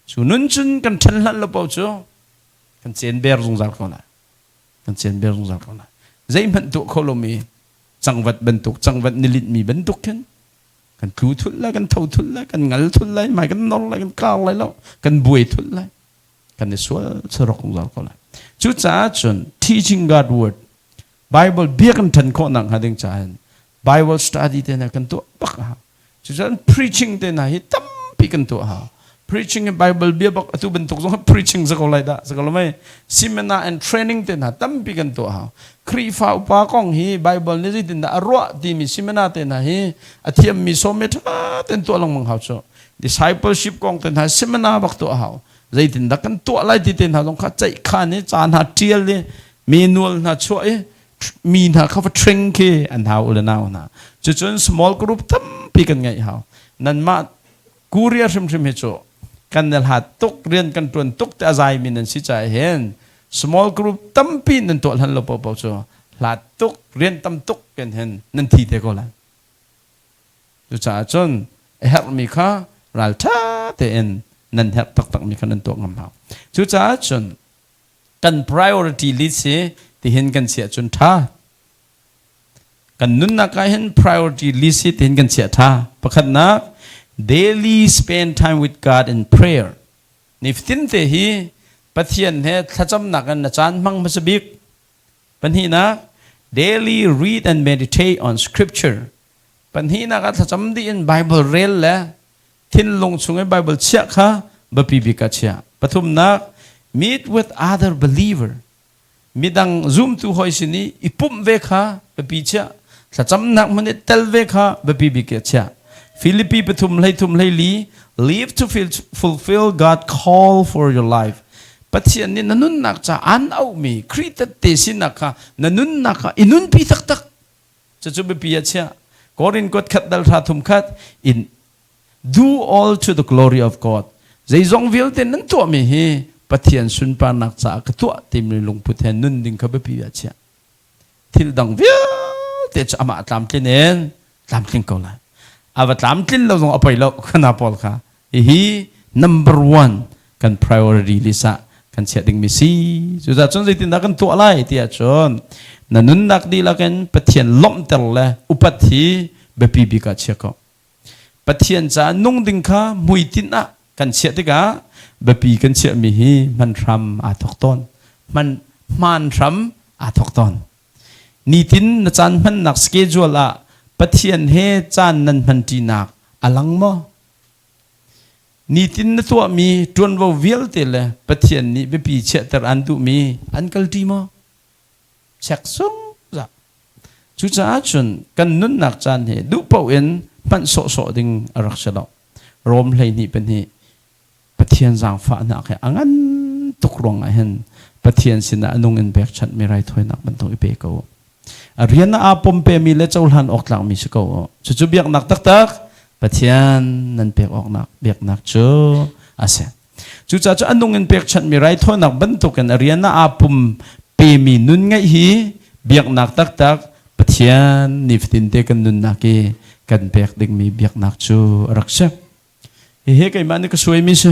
Cu nun cun kan ṭhen hlan lo paoh cu kan cenber zungzal ko lai. Kan cenber zungzal ko lai. Zeihmanh tuah kho lomi cangvat bantuk, cangvat nilinh mi bantuk khin kan tlu thulh lai kan tho thulh lai kan ngal thulh lai mai kan nor lai kan kar lai lo kan buai thulh lai kan i sual sarok zungzal ko lai cucaah cun teaching God word Bible bia kan ṭhan khawh nak hnga ding caah Bible study te hna kan tuah bak a hau cucun preaching te hna hi tampi kan tuah hau. Preaching hi Bible bia bak atu bantuk zong hi preaching sa ko lai dah sa ko lo mei. Seminar and training te hna tampi kan tuah hau. Khrihfa upa kong hi Bible nih zeitindah a ruah timi seminar te hna hi a thiammi sawm ṭha ten tuah lengmang hau cu. Discipleship kong te hna seminar bak tuah hau. Zeitindah kan tuah lai ti te hna zong kha ceih khan i ca hna ṭial i manual hna chuah i mi hna kha va train khi an hau u le nau hna. Cucun small group tampi kan ngeih hau. Nanmah Korea hrimhrim hi cu kan i hlat tuk rian kan ṭuan tuk te a zaimi nan si caah hin small group tampi nan tuah hlan lo paohpaoh cu hlat tuk rian tam tuk kan hin nan thi te ko lai. Cucaah cun a herhmi kha ralṭha tein nan herh taktakmi kha nan tuah ngam hau. Cucaah cun kan priority list hi tihin kan chiah cun ṭha. Kan nunnak ah hin priority list hi tihin kan chiah ṭha. Pakhatnak, daily spend time with God in prayer. Nifatin te hi Pathian he thlacamnak in na caan hmang hmasa bik. Pahnihnak, daily read and meditate on scripture. Pahnihnak ah thlacam dih in Bible rel le thinlung chung i Bible chiah kha biapi bik ah chiah. Pathumnak, meet with other believer. Midang zumtu hawi sin i i pumh ve kha biapi chiah. Thlacamnak hmun i tel ve kha biapi bik ah chiah. Filipi pathum hleithum hleili live to fulfill God call for your life. Pathian nih na nunnak ca an auhmi Khrih tette sinak kha na nunnak kha i nunpi taktak. Cucu biapi ah chiah. Korin kuat khat dal hra thum khat in do all to the glory of God. Zeizong vialte nan tuahmi hi Pathian sunparnak caah ka tuah timi lungput he nun ding kha biapi ah chiah. Thil dang vialte cu amah tlamtlin in tlamtling ko lai. A va tlamtlin lo zong a poi lo kana pawl kha. Hihi number one kan priority list ah kan chiah dingmi si. Cucaah cun zeitindah kan tuah lai ti ahcun na nunnak dihlak in Pathian lawmhter le upat hi biapi bik ah chia ko. Pathian caah nung ding kha hmuitinh ah kan chiah tikah biapi kan chiahmi hi hman hram aa thawk tawn. Hman hmaan hram aa thawk tawn. Nitin na caan hmannak schedule ah Pathian he caan nan hmanṭinak a lang maw? Nitin na tuahmi ṭuanvo vialte le Pathian nih biapi chiahter aan duhmi an kalṭi maw? Check zungzal. Cucaah cun kan nunnak caan hi duh paoh in hmanh sawhsawh ding a rak si lo. Rom 12 2 Pathian zaangfahnak hi a ngan tuk ruangah hin Pathian sinah a nung in pekchanhmi raithawinak bantuk i pe ko. A rian ah aa pompemi le cohlan awk tlakmi si ko. Cucu biaknak taktak Pathian nan pek awknak biaknak cu a si. Cucaah cu a nung in pekchanhmi raithawinak bantukin a rian ah aa pum pemi nun ngeih hi biaknak taktak Pathian nifatinte kan nunnak i kan pek dingmi biaknak cu a rak si. Hihi keimah nih ka suaimi si.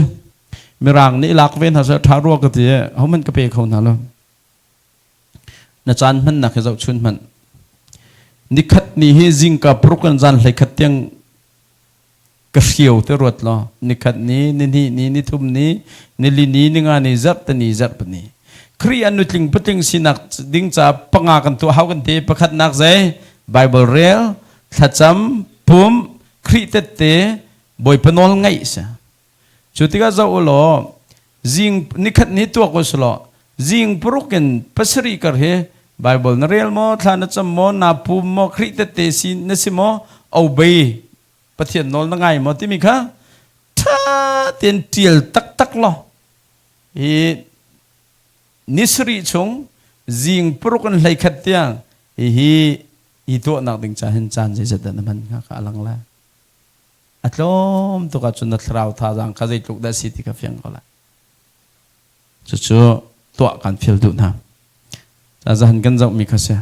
Mirang nih lak ve hna seh ṭha rua ka ti i hohmanh ka pe kho hna lo. Na caan hmannak hi zohchun hmanh. Nikhat ni hi zingka paruk in zan 11 tiang ka hrio te ruat law nikhat ni nihnih ni nithum ni nili ni ninga ni zarh te ni zarh ni Khrih an nutling patling sinak ding ca panga kan tuah hau kan ti. Pakhatnak zei? Bible rel, thlacam, pum, Khrih tette, Bawipa nawl ngaih si. Cu tikah zoh u law zing nikhat ni tuak u selaw zing paruk in pasarih kar hi Bible na rel maw, thla na cam maw, na pum maw, Khrih tette si na si maw, obey Pathian nawl na ngai maw timi kha ṭha tein ṭial taktak law hi ni sarih chung zing paruk in 11 tiang hihi hi tuahnak ding ca hin caan zeizat dah na hman hnga kha a lang lai. A tlawm tuk ahcun na thlarau thazaang kha zeitluk dah si ti kha fiang ko lai. Cucu tuah kan fial duh hna. Zahan kan zohmi kha si.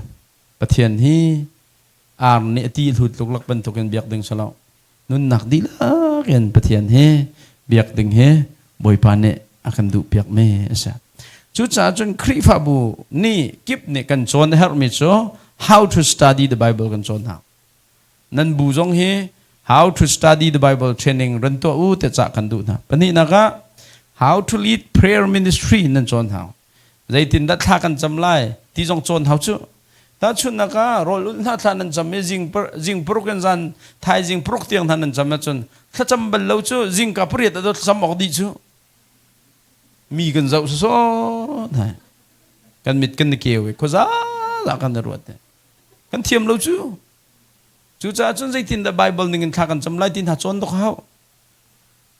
Pathian hi Ar nih a ti hlut luklak bantukin biak ding si lo. Nunnak dihlak in Pathian hi biak ding hi Bawipa nih a kan duhpiakmi a si. Cucaah cun Khrihfabu nih kip nih kan cawn a herhmi cu how to study the Bible kan cawn hna. Nan bu zong hi how to study the Bible training ran tuah u te cah kan duh hna. Pahnihnak ah how to lead prayer ministry nan cawn hna. Zeitindah thla kan cam lai ti zong cawn hau cu. Tahchunhnak ah rawl ulh hna thla nan cam i zing paruk in zan thaizing paruk tiang hna nan cam ahcun thlacam bal lo cu zingka pariat ah thlacam awk dih cu mi kan zoh sawsawt hai kan mit kan i keu i khuaza lah kan i ruat kan thiam lo cu. Cucaah cun zeitindah Bible ning in thla kan cam lai ti hna cawn dok hau.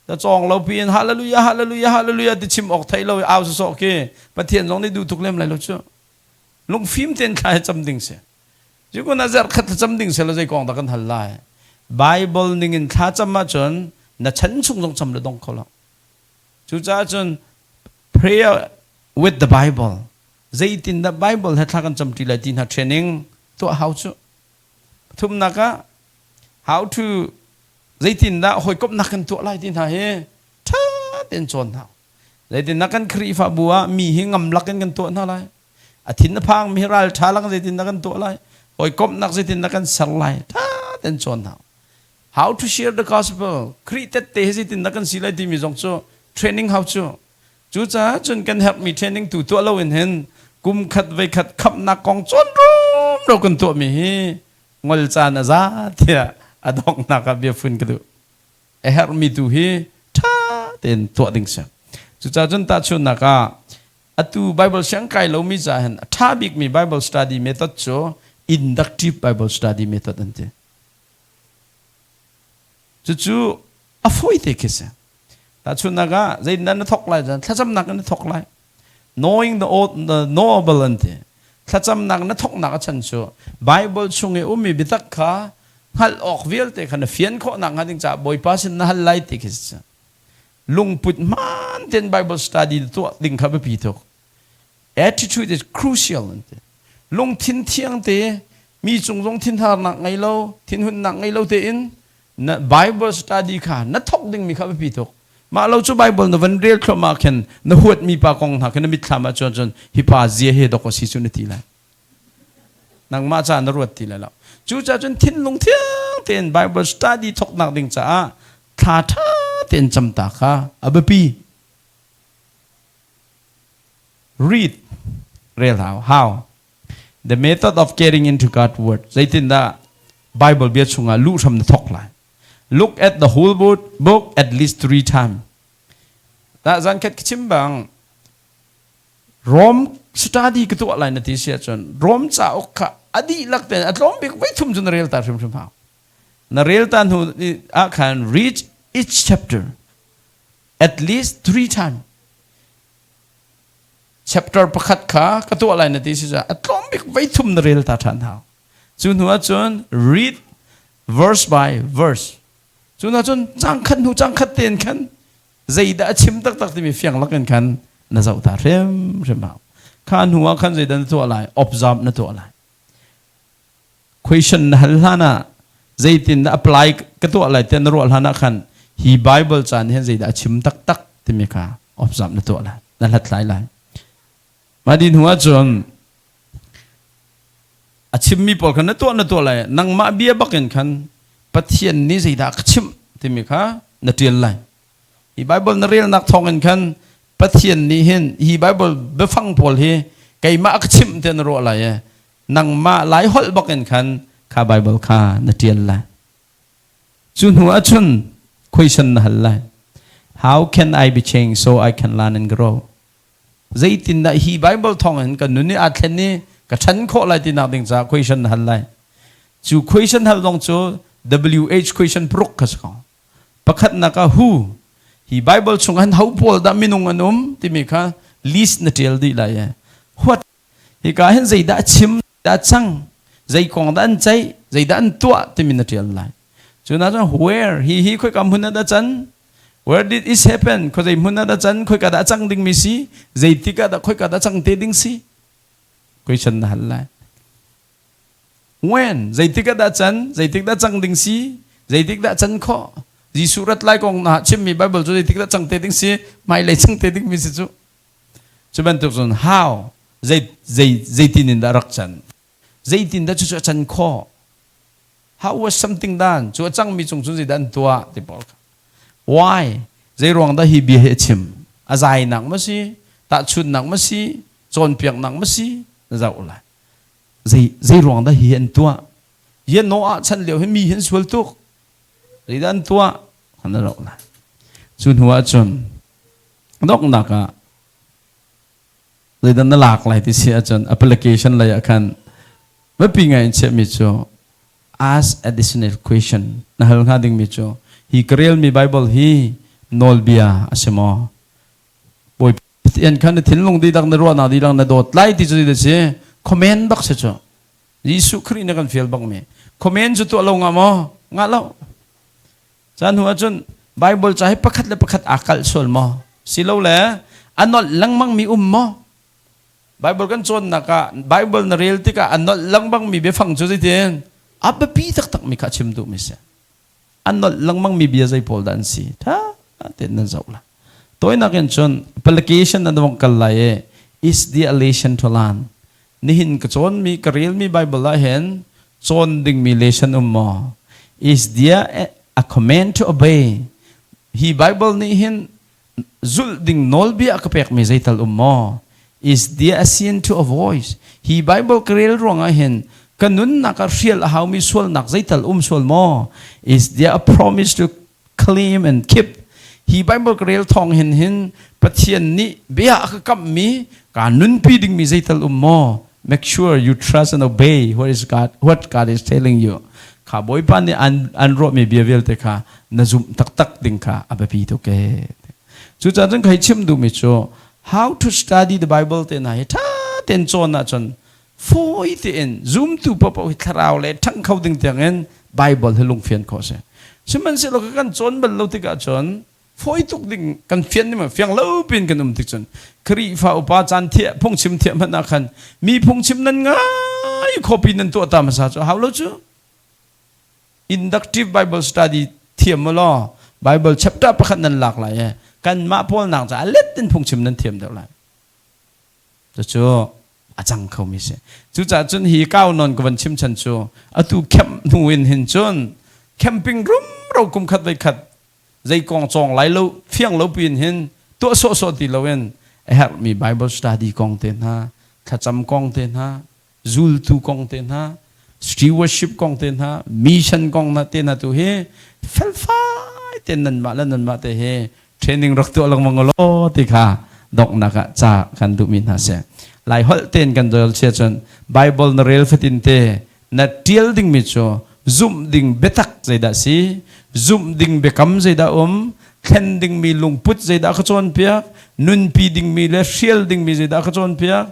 Ta cawng lo pi in hallelujah, hallelujah, hallelujah ti chim awk thei lo i au sawsawh khi Pathian zong nih duh tuk lem lai lo cu. Lungfim tein thla hi cam ding si. Cu na zarh khat cam ding si lo zei kong dah kan hal lai. Bible ning in thla cam ahcun na chan chung zong cam le dong kho lo. Cucaah cun prayer with the Bible, zeitindah Bible he thla kan cam ṭi lai ti hna training tuah hau cu. Pathumnak ah how to, zeitindah hawikomhnak kan tuah lai ti hna hi ṭha tein cawn hna. Zeitindah kan Khrihfabu ah mi hi ngamlak in kan tuah hna lai. A thin a phang mi hi ral ṭha lak zeitindah kan tuah lai. Hawikomhnak zeitindah kan ser lai. Ṭha tein cawn hna. How to share the gospel, Khrih tette hi zeitindah kan si lai timi zong cu training hau cu. Cucaah cun kan herhmi training tu tuah loin hin kum khat voi khat khamhnak kong cawn rumro kan tuahmi hi ngol caan a za tiah a donghnak ah biafun ka duh. A herhmi tu hi ṭha tein tuah ding si. Cucaah cun tahchunhnak ah atu Bible siang kai lomi caah hin a ṭha bikmi Bible study method cu inductive Bible study method an ti. Cucu a fawi te khi si. Tahchunhnak ah zeitindah na thawk lai cun thlacamnak in na thawk lai. Knowing the, the knowable an ti. Thlacamnak na thawknak a chan cu Bible chung i ummi biatak kha hngalh awk vialte kha na fian khawh nak hnga ding caah Bawipa sin na hal lai ti khi si. Lungput hmaan tein Bible study na tuah ding kha biapi tuk. Attitude is crucial an ti. Lungthin thiang te mi cung zong thinharnak ngei lo, thinhunnak ngei lo tein na Bible study kha na thawk dingmi kha biapi tuk. Mah lo cu Bible na van rel thluahmah khin na huatmi pa kong hna khin na mitthlam ah cun cun hi pa zia he dok a si cu na ti lai. Nangmah ca na ruat ti lai lo. Cucaah cun thinlung thiang tein Bible study thawknak ding caah thla ṭha tein cam ta kha a biapi. Read, rel hau. How? The method of getting into God's word. Zeitindah Bible bia chungah luh hram na thawk lai. Look at the whole book at least three times. Ta zan khat chim bang Rome study ka tuah lai na ti si ahcun Rome cauk kha a dihlak tein a tlawm bik voi thum cu na rel ta hrimhrim hau. Na rel ta hnu ah khan read each chapter at least three times. Chapter pakhat kha ka tuah lai na ti si a tlawm bik voi thum na rel ta ṭhan hau. Cu hnu ahcun read verse by verse. Cu hnu ahcun cang khat hnu cang khat tein khan zeidah a chim taktak timi fiang lakin khan na zoh ta hrimhrim hau. Kha hnu ah khan zeidah na tuah lai? Observe na tuah lai. Question na hal hlan ah zeitin dah apply ka tuah lai tiah na ruah hlan ah khan hi Bible caan hin zeidah a chim taktak timi kha observe na tuah lai, na hlathlai lai. Mah di hnu ahcun a chimmi pawl kha na tuah na tuah lai, nangmah bia bakin khan Pathian nih zeidah ka chimh timi kha na ṭial lai. Hi Bible na relnak thawngin khan Pathian nih hin hi Bible biafang pawl hi keimah ka chimh tiah na ruah lai i nangmah lai holh bakin khan kha Bible kha na ṭial lai. Cu hnu ahcun question na hal lai. How can I be changed so I can learn and grow? Zeitindah hi Bible thawngin ka nun i aa thlen i ka ṭhan khawh lai tinak ding caah question na hal lai. Cu question hal zong cu WH question paruk kha si ko. Pakhatnak ah who, hi Bible chung han ho pawl dah minung an um timi kha list na ṭial dih lai. What, hika hin zeidah chim dah cang, zei kong dah an ceih, zeidah an tuah timi na ṭial lai. Cu na cun where, hi hi khoika hmun ah dah can, where did it happen, khoi zei hmun ah dah can, khoika dah cang dingmi si, zeitik ah dah khoika dah cang te ding si, question na hal lai. When, zeitik ah dah can, zeitik dah cang ding si, zeitik dah can khawh, Jesuh rat lai kong na chimmi Bible cu zeitik dah cang te ding si, hmailei cang te dingmi si cu. Cu bantuk cun how, zei zei zeitin in dah rak can, zeitin dah cucu a can khawh, how was something done, cu a cangmi cung cun zeidah an tuah ti pawl kha. Why, zei ruang dah hi bia hi a chim, a zainak ma si, tahchunnak ma si, cawnpiaknak ma si, na zoh lai. Zei zei ruang dah hi an tuah? Ye Noah chan lio hi mi hin sual tuk. Zeidah an tuah? Kan na rauh lai. Cu hnu ah cun donghnak ah zeidah na lak lai ti si ahcun application lei ah khan biapi ngai in chiahmi cu ask additional question na hal hnga dingmi cu hi ka relmi Bible hi nawlbia a si maw? Bawipa Pathian khan na thinlung dihlak na ruahnak dihlak na dawt lai ti cu ti si comment bak si cu Jesuh Khrih na kan fial bak mi comment cu tuah lo nga maw nga lo Caan hnu ahcun Bible ca hi pakhat le pakhat aa kalh sual maw? Silole a nolh lengmang mi um maw? Bible kan cawnnak ah Bible na rel tikah a nolh lengmang mi biafang cu zeitin? A biapi taktak mi kha chim duhmi si. A nolh lengmang mi bia zei pawl dah an si? Tha tein nan zoh la. Tawinak in cun application nan vong kal lai i is the elation to learn? Nihin ka cawnmi ka relmi Bible ah hin cawn dingmi lesson um maw? Is there a command to obey? Hi Bible nih hin zulh ding nawlbia a ka pekmi zeital um maw? Is there a sin to avoid? Hi Bible ka rel ruangah hin ka nunnak ah hrial a haumi sualnak zeital um sual maw? Is there a promise to claim and keep? Hi Bible ka rel thawng hin hin Pathian nih bia a ka kamhmi ka nunpi dingmi zeital um maw? Make sure you trust and obey what is God what God is telling you. Kha Bawipa nih an an ruahmi bia vialte kha na zumh taktak ding kha a biapi tuk ee. Cucaah cun kai chim duhmi cu how to study the Bible te hna hi ṭha tein cawn ahcun fawi tein zumtu paohpaoh hi thlarau le ṭhang kho ding tiangin Bible hi lungfian khawh a si. Sihmanhsehlaw kan cawn bal lo tikah cun fawi tuk ding kan fian ning fiang lo pin kan um tik cun Khrihfa upa caan thiah phungchim thiah hmanh ah khan mi phungchim nan ngai khopi nan tuah ta hmasa cu hau lo cu inductive Bible study thiam law Bible chapter pakhat nan lak lai e kanmah pawl nak ca let in phungchim nan thiam deuh lai cucu a cang khomi si cucaah cun hi kau non ka van chim chan cu atu camp hnu in hin cun camping rumro kum khat voi khat zei kong cawng lai lo fiang lo piin hin tuah sawhsawh ti loin a herhmi Bible study kong te hna thlacam kong te hna zultu kong te hna stewardship kong te hna mission kong hna te hna tu hi felfai ten nanmah le nanmah te hi training rak tuah lengmang law ti kha donghnak ah ca kan duhmi hna si lai holh ten kan dol chia cun Bible na rel fatin te na ṭial dingmi cu zumh ding biatak zeidah si zumh ding biakam zeidah um thlen dingmi lungput zeidah ka cawnpiak nunpi dingmi le hrial dingmi zeidah ka cawnpiak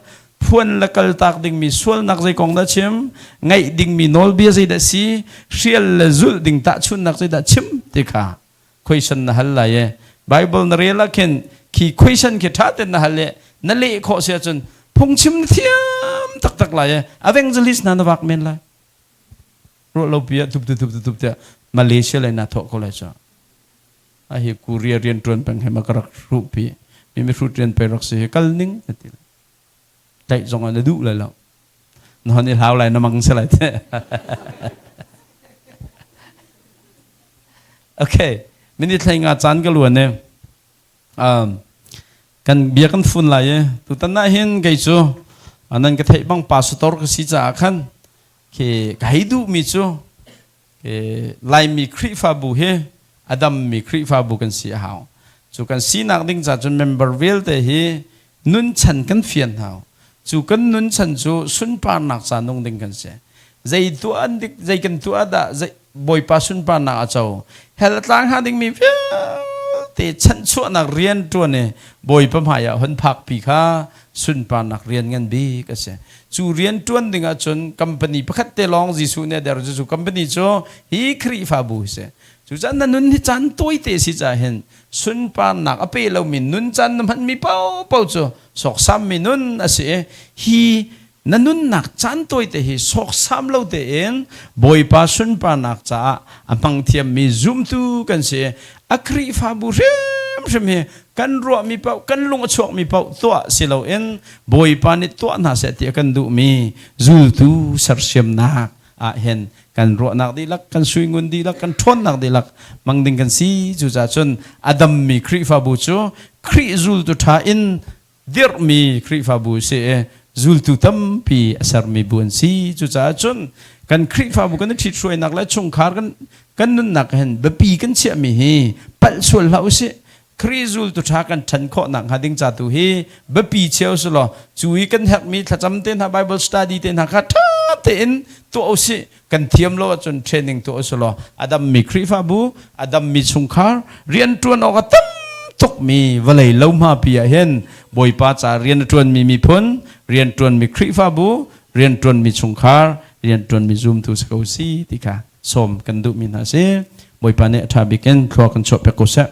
phuan le kaltak dingmi sualnak zei kong dah chim ngaih dingmi nawlbia zeidah si hrial le zulh ding tahchunhnak zeidah chim ti kha question na hal lai e Bible na rel ah khin khi question khi ṭha ten na hal le na leh khawh si ahcun phungchim na thiam taktak lai e evangelist hna na vak men lai ruah lo pi ah tup tup tup tup tiah Malaysia lei na thawh ko lai cu a hi Korea rian ṭuan peng he ma ka rak hruh pi mi mi hrut rian pe rak si hi kal ning na ti tlaih zong ah na duh lai lo na hon i hlau lai na mang si lai te okay minute thlei nga caan ka luan e kan bia kan fun lai e tutan ah hin kei cu nan ka theih bang pastor ka si caah khan ke ka hei duh mi cu Laimi Khrihfabu hi a dammi Khrihfabu kan si a hau. Cu kan sinak ding ca cun member vialte hi nunchan kan fian hau. Cu kan nunchan cu sunparnak ca nung ding kan si. Zei tuah an dik, zei kan tuah dah zei, Bawipa sunparnak a co. Hell a tlang hnga dingmi vialte chanchuahnak rian ṭuan i Bawipa hmai ah hun phakpi kha sunparnak rian ngan bik a si. Cu rian ṭuan ding ahcun company pakhat te lawng Jesuh nih a der cu company cu hi Khrihfabu hi si. Cucaah na nun hi caan tawite si caah hin sunparnak a pe lomi nun caan na hmanmi paohpaoh cu sawksammi nun a si i hi na nunnak caan tawite hi sawksam lo tein Bawipa sunparnak caah a hmang thiammi zumtu kan si. A Khrihfabu hrimhrim hi kan ruahmi paoh kan lung a chuakmi paoh tuah si loin Bawipa nih tuah hna seh ti a kan duhmi zultu sersiamnak ah hin kan ruahnak dihlak kan suingun dihlak kan ṭhawnnak dihlak hmang ding kan si cucaah cun a dammi Khrihfabu cu Khrih zultu ṭha in dirhmi Khrihfabu si i. Zultu tampi a sermi bu an si. Cucaah cun kan Khrihfabu kan i ṭhithruainak le chungkhar kan kan nunnak hin biapi kan chiahmi hi palh sual hlah usih. Khrih zultu ṭha kan ṭhan khawh nakhnga ding ca tu hi biapi cheu si law cu i kan herhmi thlacam te hna Bible study te hna kha ṭha tein tuah usih. Kan thiam lo ahcun training tuah usih law a dammi Khrihfabu, a dammi chungkhar, rianṭuan awk a tam tukmi vawlei lohma pi ah hin Bawipa ca rian a ṭuanmi miphun, rianṭuanmi Khrihfabu, rianṭuanmi chungkhar, rianṭuanmi zumtu si ko si ti kha sawm kan duhmi hna a si. Bawipa nih a ṭha bik in thlua kan chuahpiak ko seh.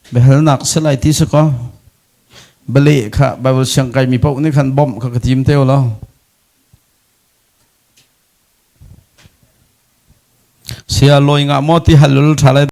Biahalnak si lai ti si kaw bialeh kha Bible siang kaimi paoh nih khan bawmh kha ka tim te law. Sia lawi ngah maw ti hal ul ṭha lai.